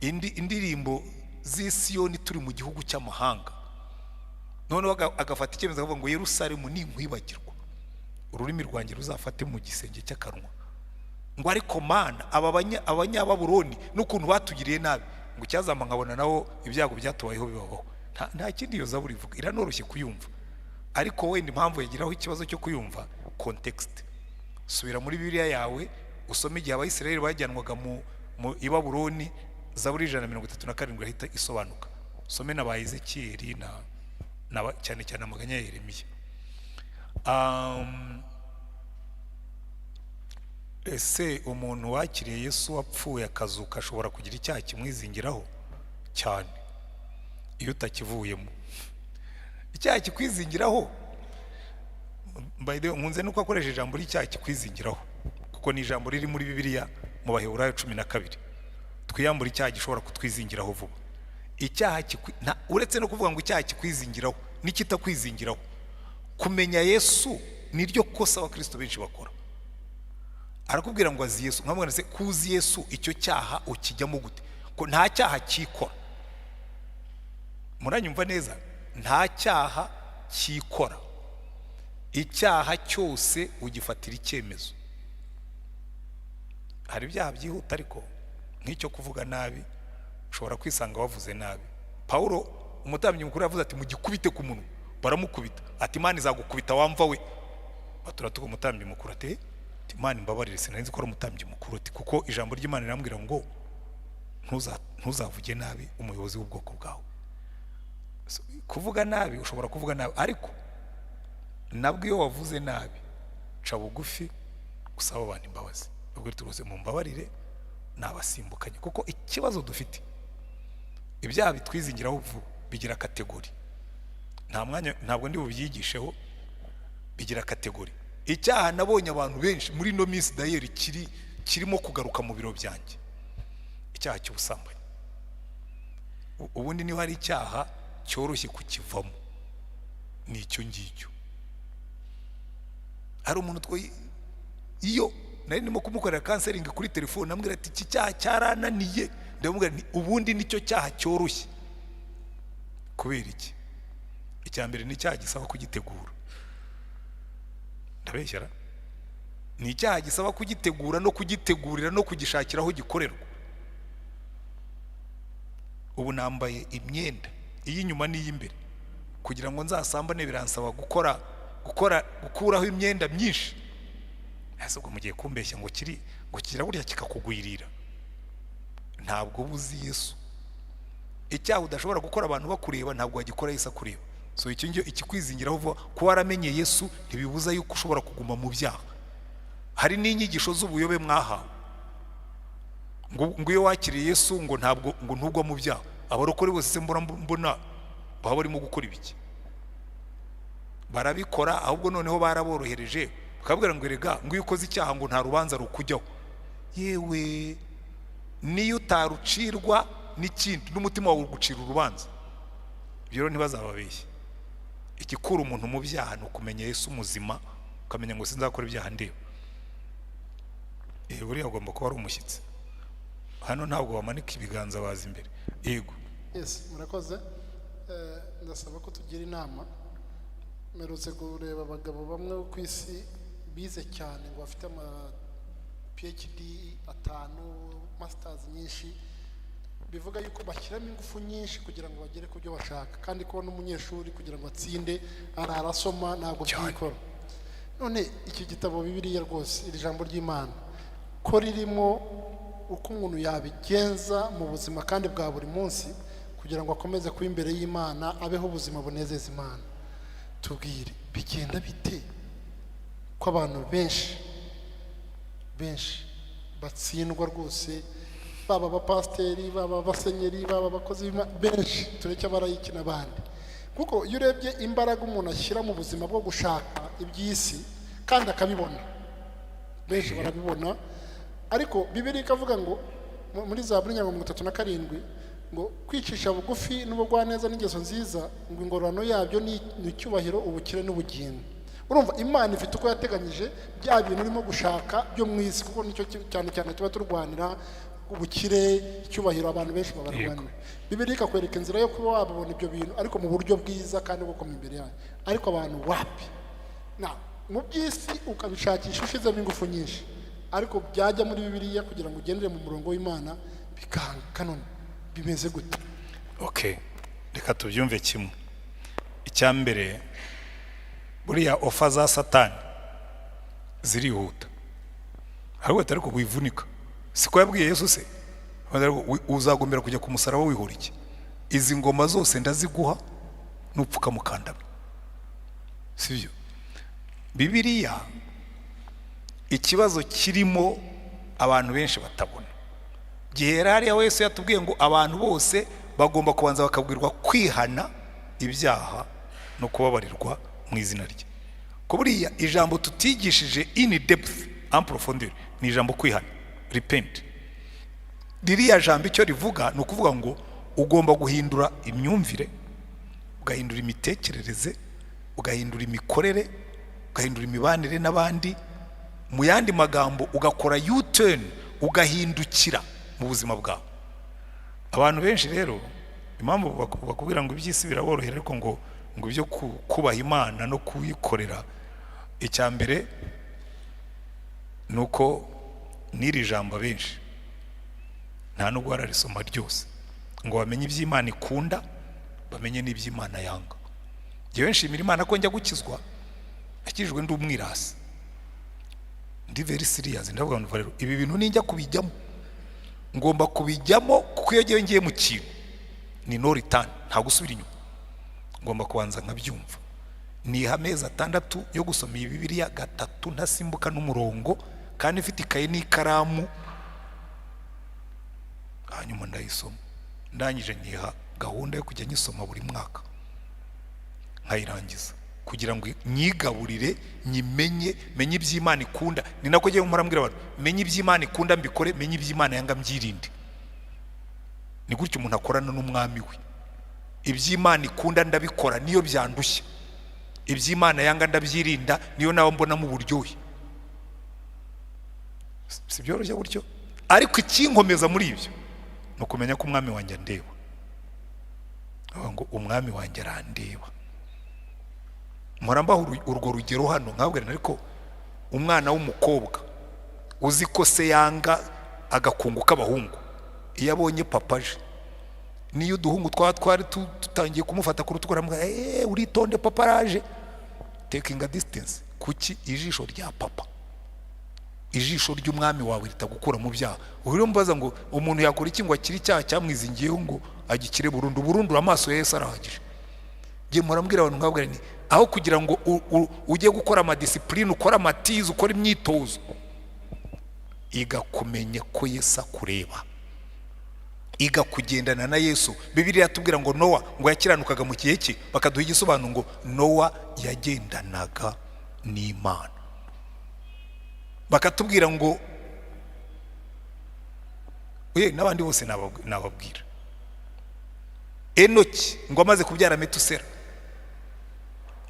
indirimbo z'Isiyoni turi mu gihugu cy'amahanga? Noneho agafata icyemezo akavuga ngo Yerusalemu ninkwibagirwa, ururimi rwanjye ruzafate mu gisenge cy'akanwa, Ngo ariko Mana, aba Abanyababuroni n'ukuntu batugiriye nabi, ngo icyazampa nkabona nawo ibyago byatubayeho bibabaho. Nta kindi iyo zaburi ivuga, iranoroshye kuyumva, ariko wenda impamvu yagiraho ikibazo cyo kuyumva, context. Subira muri Bibiliya yawe usome igihe Abayisiraheli bajyanwaga mu i Babuloni, Zaburi 137 irahita isobanuka. Usome na ba Ezekiyeli na cyane cyane amaganya ya Yeremiya. Ese umuntu wakiriye Yesu wapfuye akazuka ashobora kugira icyaha kimwizingiraho? Cyane, iyo utakivuyemo icyaha kikwizingiraho. By the way, nkunze nuko akoresha ijambo ry'icyaha kikwizingiraho, kuko ni ijambo riri muri Bibiliya mu Baheburayo 12. Twiyambura icyaha gishobora kutwizingiraho vuba. Icyaha uretse no kuvuga ngo icyaha kikwizingiraho n'ikitakwizingiraho, kumenya Yesu niryo kosa abakristo benshi bakora. Arakubwira ngo azi Yesu, nkamubwira se kuzi Yesu icyo cyaha ukijyamo gute, ko nta cyaha cyikora? Muranyumva neza? Nta cyaha cyikora. Icyaha cyose ugifatira icyemezo. Hari ibyaha byihuta, ariko nk'icyo kuvuga nabi, ushobora kwisanga wavuze nabi. Pawulo umutambyi mukuru yavuze ati: "Mugikubite ku munwa." Baramukubita, ati: "Imana izagukubita wamva we." Baturatuka umutambyi mukuru, ati: "Imana imbabarire, sinari nzi ko ari umutambyi mukuru." Ati: "Kuko ijambo ry'Imana rirambwira ngo ntuzavuge nabi umuyobozi w'ubwoko bwawe." So, kuvuga nabi, ushobora kuvuga nabi, ariko nabwo iyo wavuze nabi ca bugufi usaba abantu imbabazi, ubwo rwose mumbabarire nabasimbukanye. Kuko ikibazo dufite, ibyaha bitwizingiraho vuba bigira category. Nta mwanya, ntabwo ndi bubyigisheho. Bigira category. Icyaha nabonye abantu benshi muri ino minsi dayeri kirimo kugaruka mu biro byanjye, icyaha cy'ubusambanyi. Ubundi niba hari icyaha cyoroshye kukivamo, ni icyo ngicyo. Hari umuntu twe iyo nari ndimo kumukorera counseling kuri telefone, ambwira ati: "Iki cyaha cyarananiye." Ndamubwira nti: "Ubundi nicyo cyaha cyoroshye." Kubera iki? Icya mbere, ni icyaha gisaba kugitegura. Ndabeshyara? Ni icyaha gisaba kugitegura no kugitegurira no kugishakira aho gikorerwa. Ubu nambaye imyenda iy'inyuma n'iy'imbere kugira ngo nzasambane, biransaba gukora gukuraho imyenda myinshi. Ese ubwo mugiye kumbeshya ngo kiri ngo kira burya kikakugwirira? Ntabwo uba uzi Yesu. Icyaha udashobora gukora abantu bakureba, ntabwo wagikora Yesu akureba. So icyo ngicyo ikikwizingiraho vuba, kuba waramenye Yesu ntibibuza yuko ushobora kuguma mu byaha. Hari n'inyigisho z'ubuyobe mwahawe ngo iyo wakiriye Yesu ngo ntabwo ngo ntugwa mu byaha. Abarokore bose se mbona baba barimo gukora ibiki? Barabikora, ahubwo noneho baraborohereje, bakabwira ngo erega ngo iyo ukoze icyaha ngo nta rubanza rukujyaho. Yewe, niyo utarucirwa n'ikindi, n'umutima wawe ugucira urubanza. Ibyo rero ntibazababeshye. Igikura umuntu mu byaha ni ukumenya Yesu muzima, ukamenya ngo sinzakora ibyaha ndeba. Buriya agomba kuba ari umushyitsi hano, ntabwo bamanika ibiganza baza imbere. Yego. Yes, murakoze. Ndasaba ko tugira inama. Mperutse kureba abagabo bamwe bo ku isi bize cyane, ngo bafite ama PhD atanu, masters nyinshi, bivuga yuko bashyiramo ingufu nyinshi kugira ngo bagere ku byo bashaka, kandi kubona umunyeshuri kugira ngo atsinde arara asoma, ntabwo byikora. None iki gitabo Bibiliya rwose, iri jambo ry'Imana ko ririmo uko umuntu yabigenza mu buzima kandi bwa buri munsi kugira ngo akomeze kuba imbere y'Imana, abeho ubuzima bunezeza Imana, tubwire bigenda bite ko abantu benshi benshi batsindwa rwose, baba abapasiteri, baba abasenyeri, baba abakozi b'Imana benshi, tureke abarayiki n'abandi? Kuko iyo urebye imbaraga umuntu ashyira mu buzima bwo gushaka iby'isi kandi akabibona, benshi barabibona, ariko Bibiliya ikavuga ngo muri Zaburi 37 ngo kwicisha bugufi n'ubugwaneza n'ingeso nziza, ngo ingororano yabyo ni icyubahiro, ubukire n'ubugingo. Urumva Imana ifite uko yateganyije bya bintu urimo gushaka byo mu isi, kuko nicyo cyane cyane tuba turwanira, ubukire, icyubahiro, abantu benshi babarwanira. Bibiliya ikakwereka inzira yo kuba wabibona ibyo bintu, ariko mu buryo bwiza kandi bwo koma imbere yayo. Ariko abantu wapi na mu by'isi ukabishakisha ushizemo ingufu nyinshi. Ariko byajya muri Bibiliya kugira ngo ugendere mu murongo w'Imana bikanga. Kanone bimeze gute? Okay, reka tubyumve kimwe. Icya mbere, buriya offer za Satani zirihuta, ahubwo atari ko wivunika. Siko yabwiye Yesu se? Uzagombera kujya ku musaraba wihora iki? Izi ngoma zose ndaziguha nupfuka mukandamye. Sibyo? Bibiliya ikibazo kirimo abantu benshi batabona gihera hariya. Wese yatubwiye ngo abantu bose bagomba kubanza bakabwirwa kwihana ibyaha no kubabarirwa mu izina rye. Ko buriya ijambo tutigishije in depth, en profondeur, ni ijambo kwihana, repent. Ririya jambo icyo rivuga ni ukuvuga ngo ugomba guhindura imyumvire, ugahindura imitekerereze, ugahindura imikorere, ugahindura imibanire n'abandi. Mu yandi magambo, ugakora U-turn, ugahindukira mu buzima bwawe. Abantu benshi rero, impamvu bakubwira ngo iby'isi biraborohera, ariko ngo ibyo kubaha Imana no kuyikorera, icya mbere ni uko n'iri jambo abenshi nta nubwo bararisoma ryose ngo bamenye iby'Imana ikunda, bamenye n'iby'Imana yanga. Njyewe nshimira Imana ko njya gukizwa nakijijwe ndi umwirasi, ndi very serious. Ndavuga ngo rero ibi bintu ninjya kubijyamo, ngomba kubijyamo, kuko iyo ngiye mu kintu ni no return, nta gusubira inyuma. Ngomba kubanza nkabyumva. Niha amezi 6 yo gusoma iyi Bibiliya gatatu ntasimbuka n'umurongo, kandi mfite ikayi n'ikaramu. Hanyuma ndayisoma. Ndangije nyiha gahunda yo kujya nyisoma buri mwaka nkayirangiza, kugira ngo nyigaburire, nyimenye, menye iby'Imana ikunda. Ni nako ngiye mpora mbwira abantu: menye iby'Imana ikunda mbikore, menye iby'Imana yanga mbyirinde. Ni gutyo umuntu akorana n'umwami we. Iby'Imana ikunda ndabikora niyo byandushya, iby'Imana yanga ndabyirinda niyo nawe mbonamo uburyohe. Si byoroshye gutyo? Ariko ikinkomeza muri ibyo ni ukumenya ko umwami wanjye andeba. Avuga ngo umwami wanjye arandeba. Mpora mbaha urwo rugero hano, nkabwira, ariko umwana w'umukobwa uzi ko se yanga agakungu k'abahungu, iyo abonye papa aje, niyo uduhungu twaba twari tutangiye kumufata ku rutugu, aramubwira: "Eee, uritonde, papa araje, taking a distance." Kuki ijisho rya papa, ijisho ry'umwami wawe ritagukura mu byaha? Ubu rero mbaza ngo umuntu yakora iki ngo akire icyaha cyamwizingiyeho, ngo agikire burundu burundu? Amaso ya Yesu arahagije. Njye mpora mbwira abantu, nkabwira nti aho kugira ngo ujye gukora amadiscipline, ukore amatize, ukore imyitozo, iga kumenya ko Yesu akureba, iga kugendana na Yesu. Bibiliya iratubwira ngo Nowa ngo yakiranukaga mu gihe cye, bakaduha igisobanuro ngo Nowa yagendanaga n'Imana. Bakatubwira ngo n'abandi bose nababwira. Enoki ngo amaze kubyara Metusera,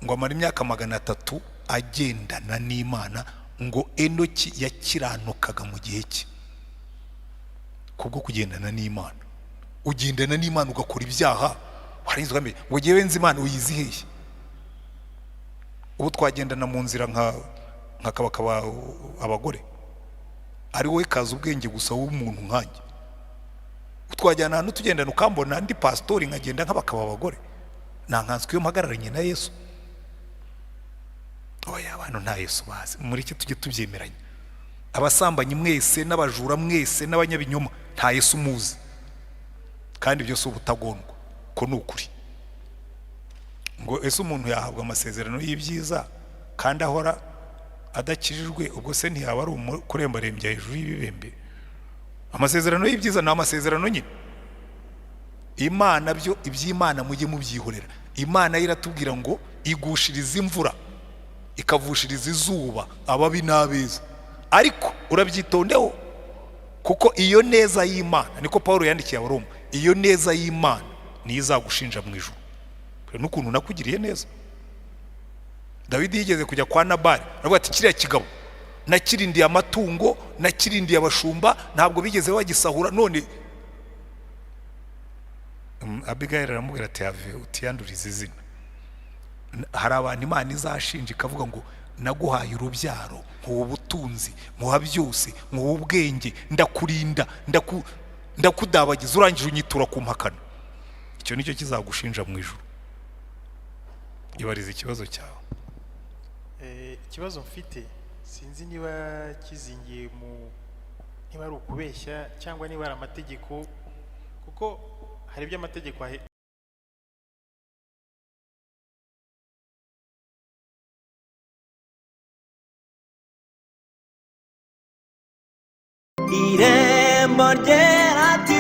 ngo amara imyaka 300 agendana n'Imana. Ngo Enoki yakiranukaga mu gihe cye kubwo kugendana n'Imana. Ugendana n'Imana ugakora ibyaha, warangiza ukamenya ngo ngewe nzi Imana. Uyizi hehe? Ubu twagendana mu nzira nka kabakaba abagore, ari wowe kaza ubwenge gusa w'umuntu nkanjye. Twajyana ahantu tugendana, ukambona ndi pasitori nkagenda nk'abakaba abagore, nta nkanswe iyo mpagararanye na Yesu? Oya, abantu nta Yesu bazi. Mureke tujye tubyemeranya. Abasambanyi mwese, n'abajura mwese, n'abanyabinyoma, nta Yesu muzi. Kandi ibyo si ubutagondwa, ko ni ukuri. Ngo ese umuntu yahabwa amasezerano y'ibyiza kandi ahora adakijijwe? Ubwo se ntiyaba ari kurembarembya hejuru y'ibibembe? Amasezerano y'ibyiza ni amasezerano nyine. Imana byo, iby'Imana mujye mubyihorera. Imana yo iratubwira ngo igushiriza imvura, ikavushiriza izuba ababi n'abeza. Ariko urabyitondeho, kuko iyo neza y'Imana, niko Paul yandikiye Abaroma, iyo neza y'Imana niyo izagushinja mu ijuru n'ukuntu nakugiriye neza. Dawidi yigeze kujya kwa Nabali, aravuga ati: "Kiriya kigabo nakirindiye amatungo, nakirindiye abashumba, ntabwo bigeze bagisahura." None Abigayeli aramubwira ati: "Have, utiyandurize izina." Hari abantu Imana izashinja ikavuga ngo naguhaye urubyaro nkurinda ibyaha. Nkuha ubutunzi, nkuha byose, nkuha ubwenge, ndakurinda, ndakudabagiza, urangije unyitura ku mpakana. Icyo nicyo kizagushinja mu ijuru. Ibariza ikibazo cyawe. Ikibazo mfite, sinzi niba kizingiye mu niba ari ukubeshya cyangwa niba ari amategeko, kuko hari ibyo amategeko Irembo Ryera TV.